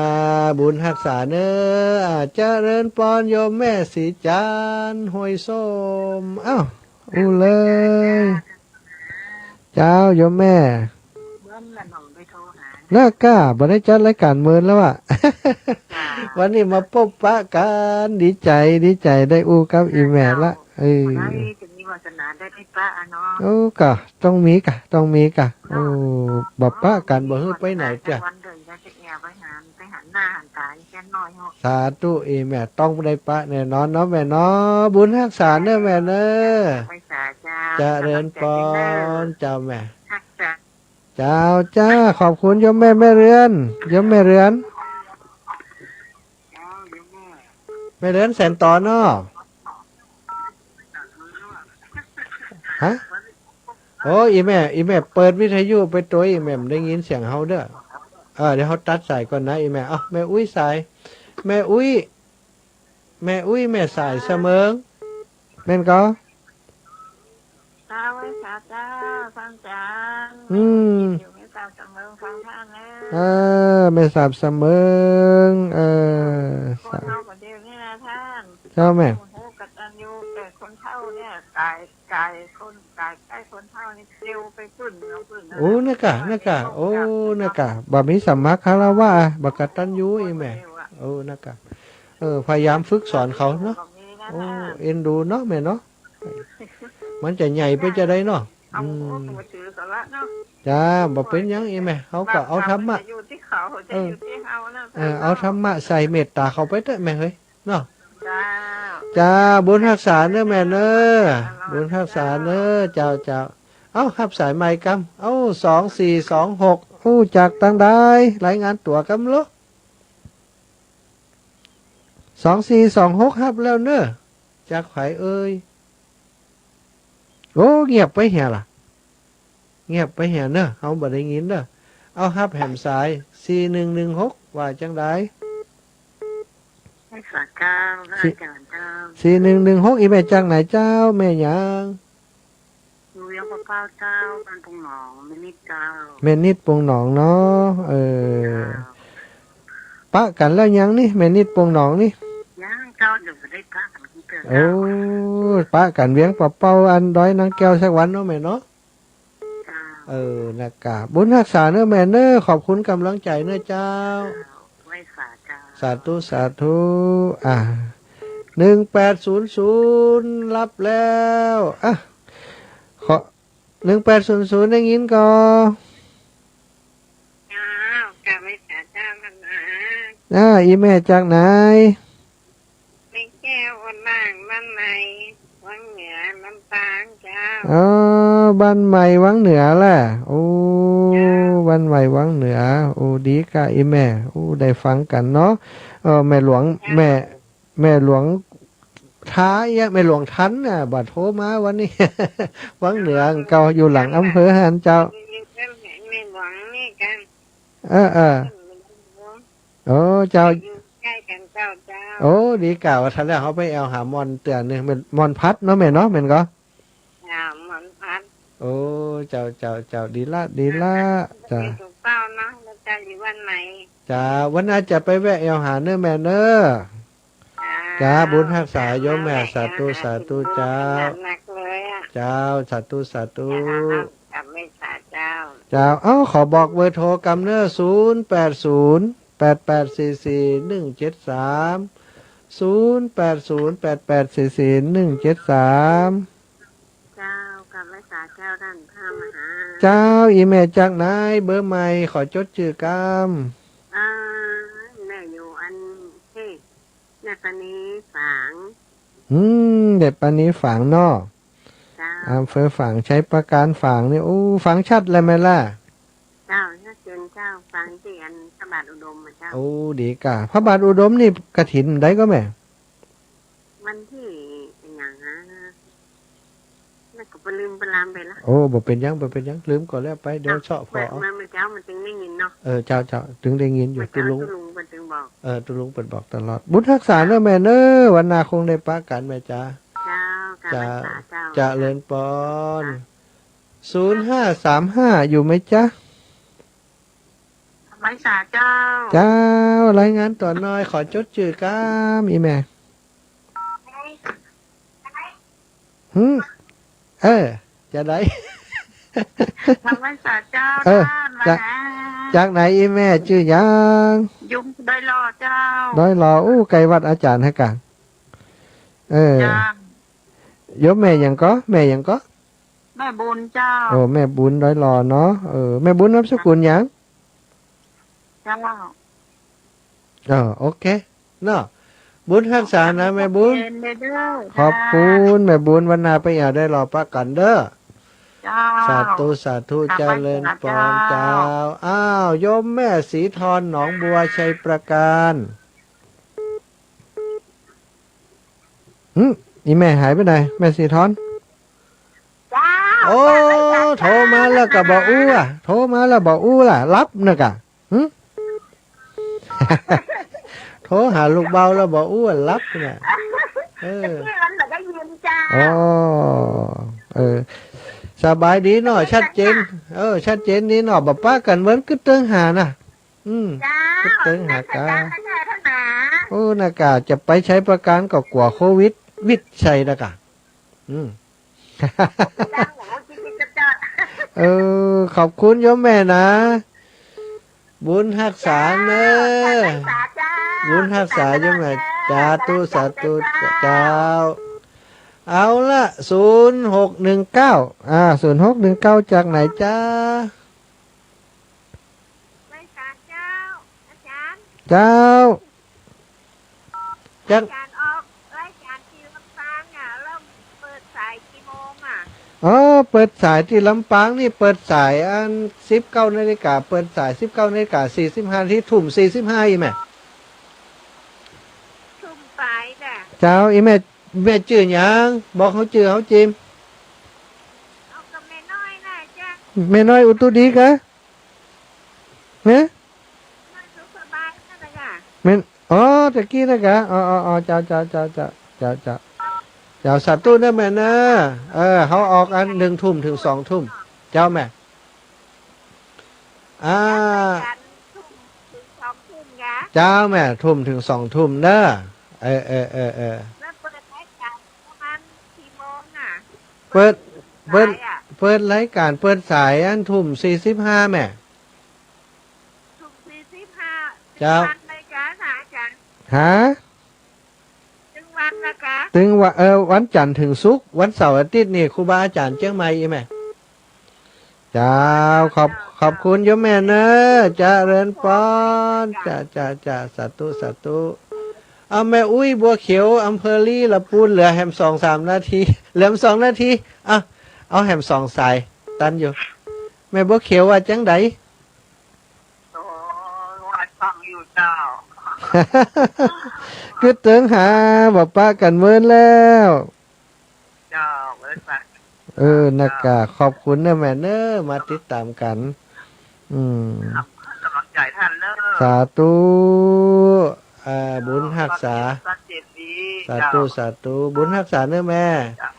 บุญฮักษาเน้อ อ่า เจริญปอน โยมแม่ศรีจันทร์ ห้วยส้ม อ้าว อู้เลย เจ้า โยมแม่ เบิ่มละหน่องไปโทรหา น่าก้า บ่ได้จัดรายก๋านเมินแล้วอะ จ้า วันนี้มาปบปะกั๋น ดีใจ๋ ดีใจ๋ได้อู้กับอี่แม่ละ เออ บ่ได้จะมีวาสนาได้ไปปะอะเนาะ โอ้ ก็ต้องมีก่ะ ต้องมีก่ะ เนาะ โอ้ บ่ปะกั๋น บ่หื้อไปไหนจ้ะ วันเดียวจะแอบไปหา ไปหันหน้าหันต๋าอีกแค่น้อยเนาะ สาธุ อี่แม่ ต้องได้ปะแน่นอนเนาะแม่เนาะ บุญฮักษาเน้อแม่เน้อ ไปสาเจ้า เจริญปอน เจ้าแม่ ฮักษา เจ้า จ้า ขอบคุณโยมแม่ แม่เรือน โยมแม่เรือน เจ้า โยมแม่ แม่เรือนแสนต๋อนเนาะ ฮะ โอ้ อี่แม่ อี่แม่เปิดวิทยุไปตวย อี่แม่บ่ได้ยินเสียงเฮาเน้อ เออ เดี๋ยวเฮาตัดสายก่อนนะ อี่แม่ เอ้า แม่อุ๊ยสาย แม่อุ๊ย แม่อุ๊ย แม่สายเสมิง แม่นก่อ เจ้า ไหว้สาเจ้า ท่านอาจ๋ารย์ อืม อยู่แม่สาบเสมิงฟังธรรมเน้อ เออ แม่สาบเสมิง เออ คนเฮาก็เดียวนี่นะท่าน เจ้าแม่ โอ้โห กตัญญูแก่คนเฒ่าเนี่ย กาย กายคน กายใกล้คนเฒ่านี่เร็วไปปื้นเนาะ ปื้นนะ โอ้ นะก้า นะก้า โอ้ นะก้า บ่มีสัมมาคารวะ บ่กตัญญู อี่แม่ เร็วอะ โอ้ นะก้า เออ พยายามฝึกสอนเขาเนาะ บ่มีนะ โอ้ ท่าน เอ็นดูเนาะแม่เนาะ มันจะใหญ่ไปจะใดเนาะ เอา อืม มือถือสาระเนาะ จ้า บ่เป๋นหยัง อี่แม่ เฮาก็เอาธรรมะ จะอยู่ตี้เขา จะอยู่ตี้เฮานะ เออ เอาธรรมะใส่เมตต๋าเขาไปเต๊อะแม่เฮ้ย เนาะ เจ้า จ้า บุญฮักษาเน้อแม่เน้อ บุญฮักษาเน้อ เจ้า เจ้า เอ้า ฮับสายใหม่กำ เอ้า สองสี่สองหก ฮู้จักตางใด รายงานตั๋วกำโล สองสี่สองหก ฮับแล้วเน้อ จากใผเอ่ย โอ้ เงียบไปเหียล่ะ เงียบไปเหียเน้อ เฮาบ่ได้ยินเน้อ เอาฮับแหมสาย สี่หนึ่งหนึ่งหก ว่าจังใด ไหว้สาเจ้า พระอาจ๋ารย์เจ้า สี่หนึ่งหนึ่งหก อี่แม่จากไหนเจ้า แม่หยัง อยู่เวียงป่าเป้าเจ้า บ้านปงหนอง แม่นิดเจ้า แม่นิดปงหนองเนาะ เออ เจ้า ปะกั๋นแล้วยังนี่ แม่นิดปงหนองนี่ ยังเจ้า เดี๋ยวจะได้ปะกั๋นเตื้อ โอ้ เจ้า ปะกั๋นเวียงป่าเป้า อันดอยนางแก้วสักวันเนาะแม่เนาะ เจ้า เออ นะก้า บุญฮักษาเน้อแม่เน้อ ขอบคุณกำลังใจ๋เน้อเจ้า เจ้า ไหว้สาเจ้า สาธุ สาธุ อ่า หนึ่งแปดศูนย์ศูนย์ ฮับแล้ว อ่ะ ขอ หนึ่งแปดศูนย์ศูนย์ ได้ยินก่อ เจ้า เจ้า ไหว้สาเจ้า มันมา อ่า อี่แม่จากไหน แม่แก้ว อ่อนล่าง บ้านใหม่ วังเหนือ ลำปางเจ้า อ๋อ บ้านใหม่วังเหนือแหละ โอ้ เจ้า บ้านใหม่วังเหนือ โอ้ ดีก้าอี่แม่ โอ้ ได้ฟังกั๋นเนาะ เออ แม่หลวง เจ้า แม่ แม่หลวงท้าเอี้ย แม่หลวงทันน่ะ บ่าโทรมาวันนี้ วังเหนือเก่า อยู่หลังอำเภอหั้นเจ้า แม่หลวงนี่กั๋น เออ เออ โอ้ เจ้า อยู่ใก้กั๋นเจ้า เจ้า โอ้ ดีก้า ว่าถ้าแล้วเฮาไปแอ่วหาม่อนเตื้อนึ่ง แม่นม่อนพัดเนาะแม่เนาะ แม่นก่อ เจ้า ม่อนพัด โอ้ เจ้า เจ้า เจ้า ดีละ ดีละ เจ้า อยู่ป่าเป้าเนาะ แล้วเจ้าอยู่บ้านใหม่ เจ้า วันหน้าจะไปแวะแอ่วหาเน้อแม่เน้อ เจ้า จ้า บุญฮักษาโยมแม่ สาธุ สาธุเจ้า หนักเลยอะ เจ้า สาธุ สาธุ จ้า กราบไหว้สาเจ้า เจ้า เอ้า ขอบอกเบอร์โทรกำเน้อ ศูนย์แปดศูนย์ แปดแปดสี่สี่ หนึ่งเจ็ดสาม ศูนย์แปดศูนย์ แปดแปดสี่สี่ หนึ่งเจ็ดสาม เจ้า กราบไหว้สาเจ้าต้านพระมหา เจ้า อี่แม่จากไหน เบอร์ใหม่ ขอจดจื้อกำ เอ่อ แม่อยู่อันเทพ แม่ปานีฝาง อืม แม่ปานีฝางเนาะ เจ้า อำเภอฝาง ชัยปราการฝางนี่ โอ้ ฟังชัดเลยแม่ล่ะ เจ้า ชัดเจนเจ้า ฟังตี้อันพระบาทอุดมอะเจ้า โอ้ ดีก่ะ พระบาทอุดมนี่กฐินใดก่อแม่ วันตี้อะหยังฮะ แม่ก็ไปลืมไปลามไปละ โอ้ บ่เป๋นหยัง บ่เป๋นหยัง ลืมก็แล้วไป เดี๋ยวเซาะผ่อ เมื่อ เมื่อเจ๊ามันจึงได้ยินเนาะ เออ เจ้า เจ้า จึงได้ยินอยู่ เมื่อเจ๊า ตุ๊ลุง ตุ๊ลุงเปิ้นจึงบอก เออ ตุ๊ลุงเปิ้นบอกตลอด บุญฮักษาเน้อแม่เน้อ วันหน้าคงได้ปะกั๋นแม่จ๋า เจ้า กราบไหว้สาเจ้า เจ้า เจริญปอน เจ้า ศูนย์ห้าสามห้า อยู่ไหมจ๊ะ ไหว้สาเจ้า เจ้า รายงานตั๋วหน่อย ขอจดจื้อกำ อี่แม่ หืม เออ จะได้ กราบไหว้สาเจ้า เออ ต้าน จาก ว่าไง จากไหนอี่แม่ จื้อหยัง อยู่ดอยหล่อเจ้า ดอยหล่อ อู้ ใก้วัดอาจ๋ารย์ฮะก่ะ เออ เจ้า โยมแม่หยังก่อ แม่หยังก่อ แม่บุญเจ้า โอ้ แม่บุญดอยหล่อเนาะ เออ แม่บุญนามสกุลหยัง เจ้า เออ โอเค เนาะ บุญฮักษานะแม่บุญ เย็นเลยเด้อ ขอบคุณแม่บุญ วันหน้าไปเอี่ยวดอยหล่อปะกั๋นเด้อ เจ้า สาธุ สาธุ กราบไหว้ เจริญปอน สาเจ้า เจ้า อ้าว โยมแม่สีทร หนองบัว ชัยปราการ หึ อี่แม่หายไปไหน แม่สีทร เจ้า โอ้ โทรมาแล้วก็บ่อู้อะ โทรมาแล้วบ่อู้ล่ะ หลับนะก่ะ หึ โทรหาลูกเบาแล้วบ่อู้อะ หลับเนี่ย เออ เมื่อกี้มันบ่ได้ยินเจ้า อ๋อ เออ สบายดีเนาะ ชัดเจน เออ ชัดเจนดีเนาะ บ่ปะกั๋นเมิน กึ๊ดเติงหานะ อืม เจ้า กึ๊ดเติงหา เจ้า กา โอ้ นะก่ะ จะไปชัยปราการก็กั๋วโควิด วิดใส่นะก่ะ อืม เจ้า เออ ขอบคุณโยมแม่นะ บุญฮักษาเน้อ เจ้า บุญฮักษาโยมแม่ สาธุ สาธุ เจ้า เอาละ ศูนย์หกหนึ่งเก้า อ่า ศูนย์หกหนึ่งเก้า จากไหนจ๊ะ ไหว้สาเจ้า อาจ๋ารย์ เจ้า จาก อาจ๋ารย์ออกรายก๋านตี้ลำปางอะ แล้วเปิดสายกี่โมงอะ อ๋อ เปิดสายตี้ลำปางนี่ เปิดสายอันสิบเก้านาฬิกา เปิดสายสิบเก้านาฬิกาสี่สิบห้านาที ทุ่มสี่สิบห้า อี่แม่ ทุ่มปายจ้ะ เจ้า อี่แม่ แม่จื้อหยัง บอกเฮาจื้อเฮาจิม เอากับแม่น้อยน่ะจ้ะ แม่น้อยอุตุดีกะ ฮะ แม่สุขสบายนั่นแหละค่ะ แม่น อ๋อ ตะกี้นะกะ อ๋อ อ๋อ อ๋อ เจ้า เจ้า เจ้า สาธุเน้อแม่เน้อ เออ เฮาออกอันหนึ่งทุ่มเถิงสองทุ่ม เจ้าแม่ อ่า ทุ่มเถิงสองทุ่มไง เจ้าแม่ ทุ่มเถิงสองทุ่มเน้อ เออ เออ เออ เออ แล้วเปิดรายก๋านประมาณกี่โมงอะ เปิด เปิด สายอะ เปิดรายก๋าน เปิดสายอันทุ่มสี่สิบห้าแม่ ทุ่มสี่สิบห้า เจ้า วันเลยจ้ะ อาจ๋ารย์ ฮะ ตึงวันนะกะ ตึงวัน เออ วันจันทร์เถิงศุกร์ วันเสาร์อาทิตย์นี่ครูบาอาจ๋ารย์เจียงใหม่อี่แม่ เจ้า ขอบ ขอบคุณโยมแม่เน้อ เจริญปอน จ้ะ จ้ะ จ้ะ สาธุ สาธุ เอาแม่อุ๊ยบัวเขียว อำเภอลี้ ละปูน เหลือแหมสองสามนาที เหลือสองนาที อ่ะ เอาแหมสองสาย ตันอยู่ แม่บัวเขียวว่าจังใด โอ้ ว่าฟังอยู่เจ้า กึ๊ดเติงหา บ่ปะกั๋นเมินแล้ว เจ้า เอิ้นว่า เออ นะกะ ขอบคุณเน้อแม่เน้อ มาติดต๋ามกั๋น อืม ครับ กำลังใจ๋ต้านเน้อ สาธุ อ่า บุญฮักษา ชัดเจนดี สาธุ เจ้า สาธุ บุญฮักษาเน้อแม่ เจ้า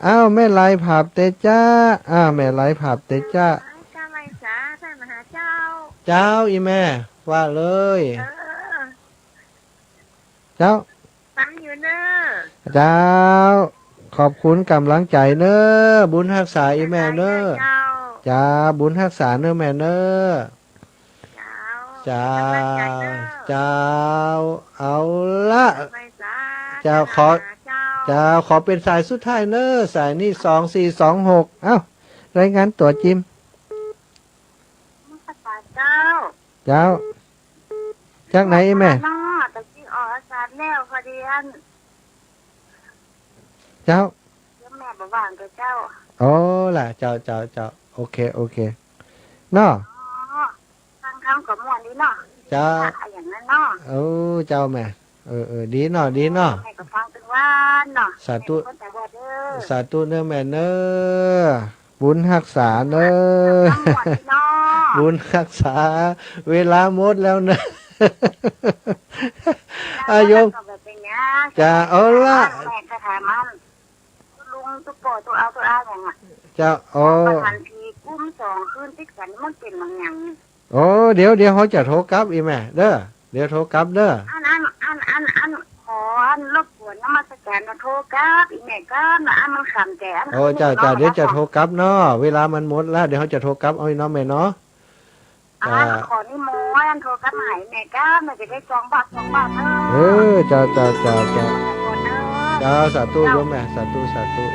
อ้าว แม่ลายผาบเตจ๊ะ อ้าว แม่ลายผาบเตจ๊ะ เจ้า ไหว้สาต้านมหาเจ้า เจ้า อี่แม่ ว่าเลย เออ เจ้า ฟังอยู่ เจ้า ขอบคุณก๋ำลังใจ๋เน่อ บุญฮักษาอี่แม่เน่อ เจ้า บุญฮักษาเน่อแม่เน่อ เจ้า เจ้า เจ้า เอาละ เจ้า ขอ เจ้า ขอเป๋นสายสุดท้ายเน่อ สายนี้ สองสี่สองหก เอ้า รายงานตั๋วจิม เจ้า จากไหนแม่ เนาะ ตะกี้ออกอากาศแล้ว พอดีอัน เจ้า เดี๋ยวแม่บ่ว่างเจ้า อ๋อ ล่ะ เจ้า เจ้า เจ้า โอเค โอเค เนาะ อ๋อ ฟังธรรมก็ม่วนดีเนาะ เจ้า อะหยังนั้นเนาะ เออ เจ้าแม่ เออ เออ ดีเนาะ ดีเนาะ แม่ก็ฟังตึงวันเนาะ สาธุ แม่ก็คนตาบอดเด้อ สาธุเน่อแม่เน่อ บุญฮักษาเน่อ ฟังม่วนดีเนาะ บุญฮักษา เวลาหมดแล้วเน่อ อาโยม ก็บ่เป๋นหยัง จ้า เอาละ แม่ก็ถามมัน ตุ๊ลุงตุ๊ป้อตุ๊อาตุ๊อาหยังอะ เจ้า อ๋อ ประธานผีกุมสองคืนติดกั๋น มันเป๋นบางอย่างนี่ โอ้ เดี๋ยว เดี๋ยวเฮาจะโทรกลับอี่แม่เน่อ เดี๋ยวโทรกลับเน่อ อัน อัน อัน อัน อัน ขออันรบกวนนมัสก๋านมาโทรกลับอี่แม่ก่อนนะ อันมันค่ำแต๊อัน โอ้ เจ้า เจ้า เดี๋ยวจะโทรกลับเนาะ เวลามันหมดแล้ว เดี๋ยวเฮาจะโทรกลับเอาเนาะแม่เนาะ อ่า จ้า ขอนิมนต์โทรกลับมาหาแม่ก่อน แม่จะได้สองบาท สองบาทเนาะ เออ เจ้า เจ้า เจ้า เจ้า เจ้า สาธุโยมแม่ สาธุ สาธุ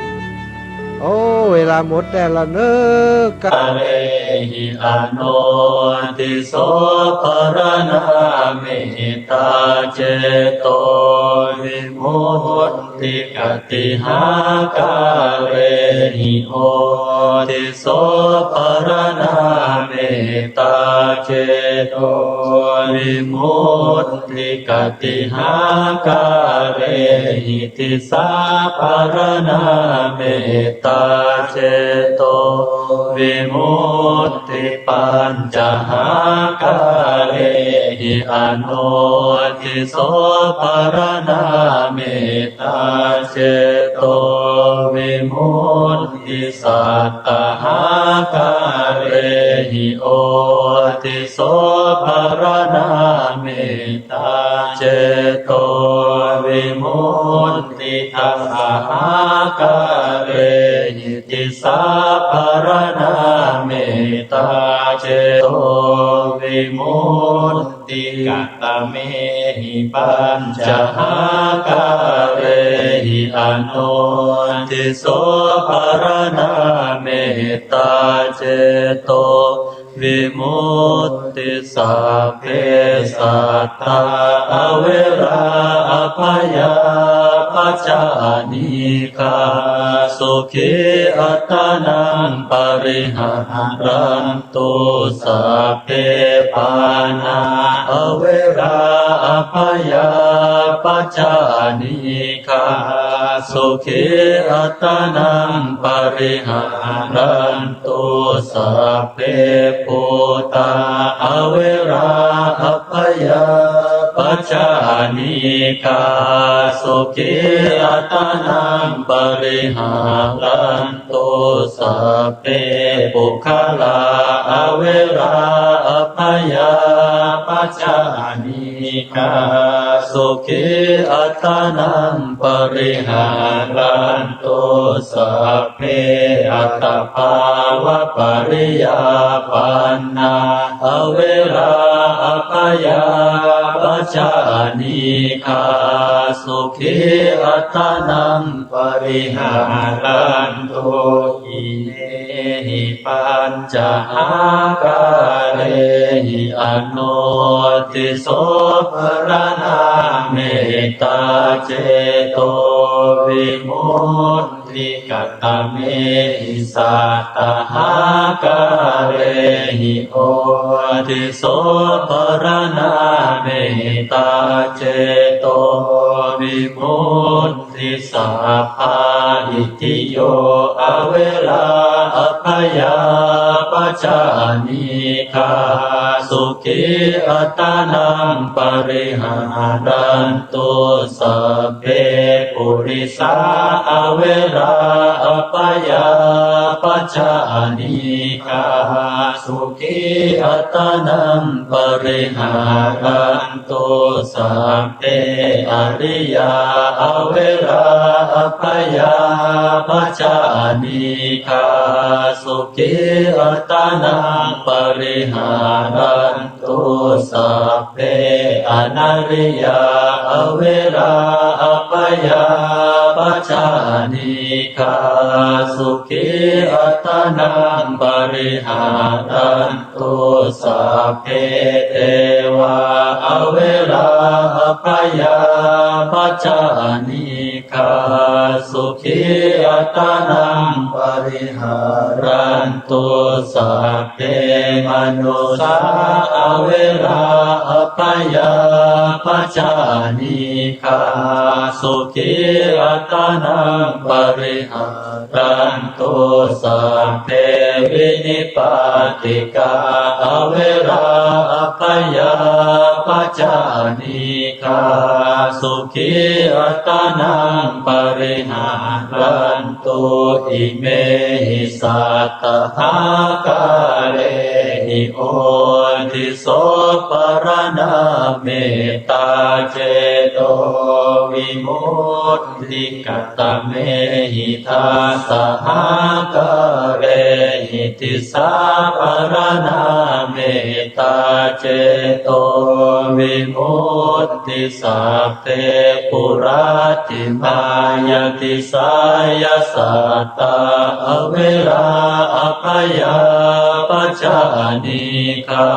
โอ้ เวลาหมดแล้วเน่อ กาเรหิ อโนทิโส ปะระณา เมตตาเจโตวิมุตติ กติหา กาเรหิ โอทิโส ปะระณา เมตตาเจโตวิมุตติ กติหา กาเรหิ ติสสา ปะระณา เมตตาเจโตวิมุตติ ปัญจหา กาเรหิ อโนทิโส ปะระณา เมตตาเจโตวิมุตติ สัตตหา กาเรหิ โอทิโส ปะระณา เมตตาเจโตวิมุตติ ตัสสหา กาเรหิ ติสสา ปะระณา เมตตาเจโตวิมุตติ กัตตเมหิ ปัญจหา กาเรหิ อโนทิโส ปะระณา เมตตาเจโต วิมุตติ สัพเพสัตตา อเวรา อัพพยาปัชชะ อนีฆา สุขี อัตตานัง ปะริหารันตุ สัพเพ ปาณา อเวรา อัพพยาปัชชะ อนี ฆา สุขี อัตตานัง ปะริหารันตุ สัพเพ ปูตา อเวรา อัพพยาปัชชะ อนีฆา สุขี อัตตานัง ปะริหารัน ตุ สัพเพ ปุคคลา อเวรา อัพพยาปัชชะ อนีฆา สุขี อัตตานัง ปะริหารันตุ สัพเพ อัตตาภาวะปะริยาปันนา อเวรา อัพพยาปัชชะ อนีฆา สุขี อัตตานัง ปะริหารันตุ อิเมหิ ปัญจหา กาเรหิ อโนทิโส ปะระณา เมตตาเจโตวิมุตติ กัตตเมหิ สัตตหา กาเรหิ โอทิโส ปะระณา เมตตาเจโตวิมุตติ สัพพา อิทธิโย อเวรา อัพพ พยาปัจจานีฆา สุขีอัตตานังปริหารันตุ sabbe purisā averā abyāpajjhā anīghā sukhī attānaṃ pariharantu. Sabbe ariyā averā abyāpajjhā anīghā sukhī attānaṃ pariharantu. Sabbe anariyā averā abyāpajjhā anīghā sukhī attānaṃ pariharantu. Sabbe devā averā abyāpajjhā anīghā sukhī attānaṃ pariharantu. Sabbe manussā averā abyāpajjhā anīghā sukhī attānaṃ pariharantu. Sabbe vinipātikā averā abyāpajjhā anīghā sukhī attānaṃ pariharantu. Imehi sattahākārehi odhiso paraṇā mettā cetovimut ti. Katamehi dasahākārehi disāpharaṇā mettā cetovimut ti. Sabbe puratthimāya disāya sattā averā abyāpajjhā anīghā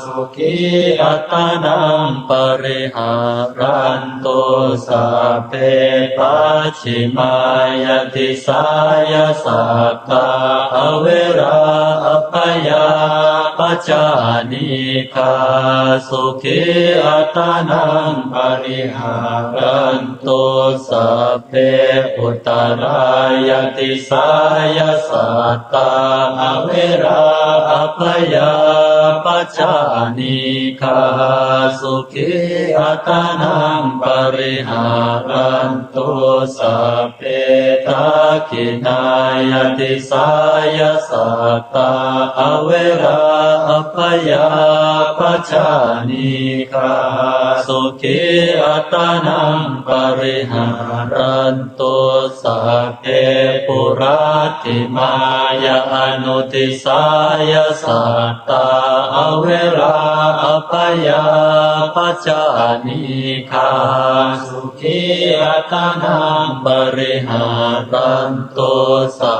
sukhī attānaṃ pariharantu. Sabbe pacchimāya disāya sattā averā abyāpajjhā anīghā sukhī attānaṃ pariharantu. Sabbe uttarāya disāya sattā averā abyāpajjhā anīghā sukhī attānaṃ pariharantu. Sabbe dakkhiṇāya disāya sattā averā abyāpajjhā anīghā sukhī attānaṃ pariharantu. Sabbe puratthimāya anudisāya sattā averā abyāpajjhā anīghā sukhī attānaṃ pariharantu. Sabbe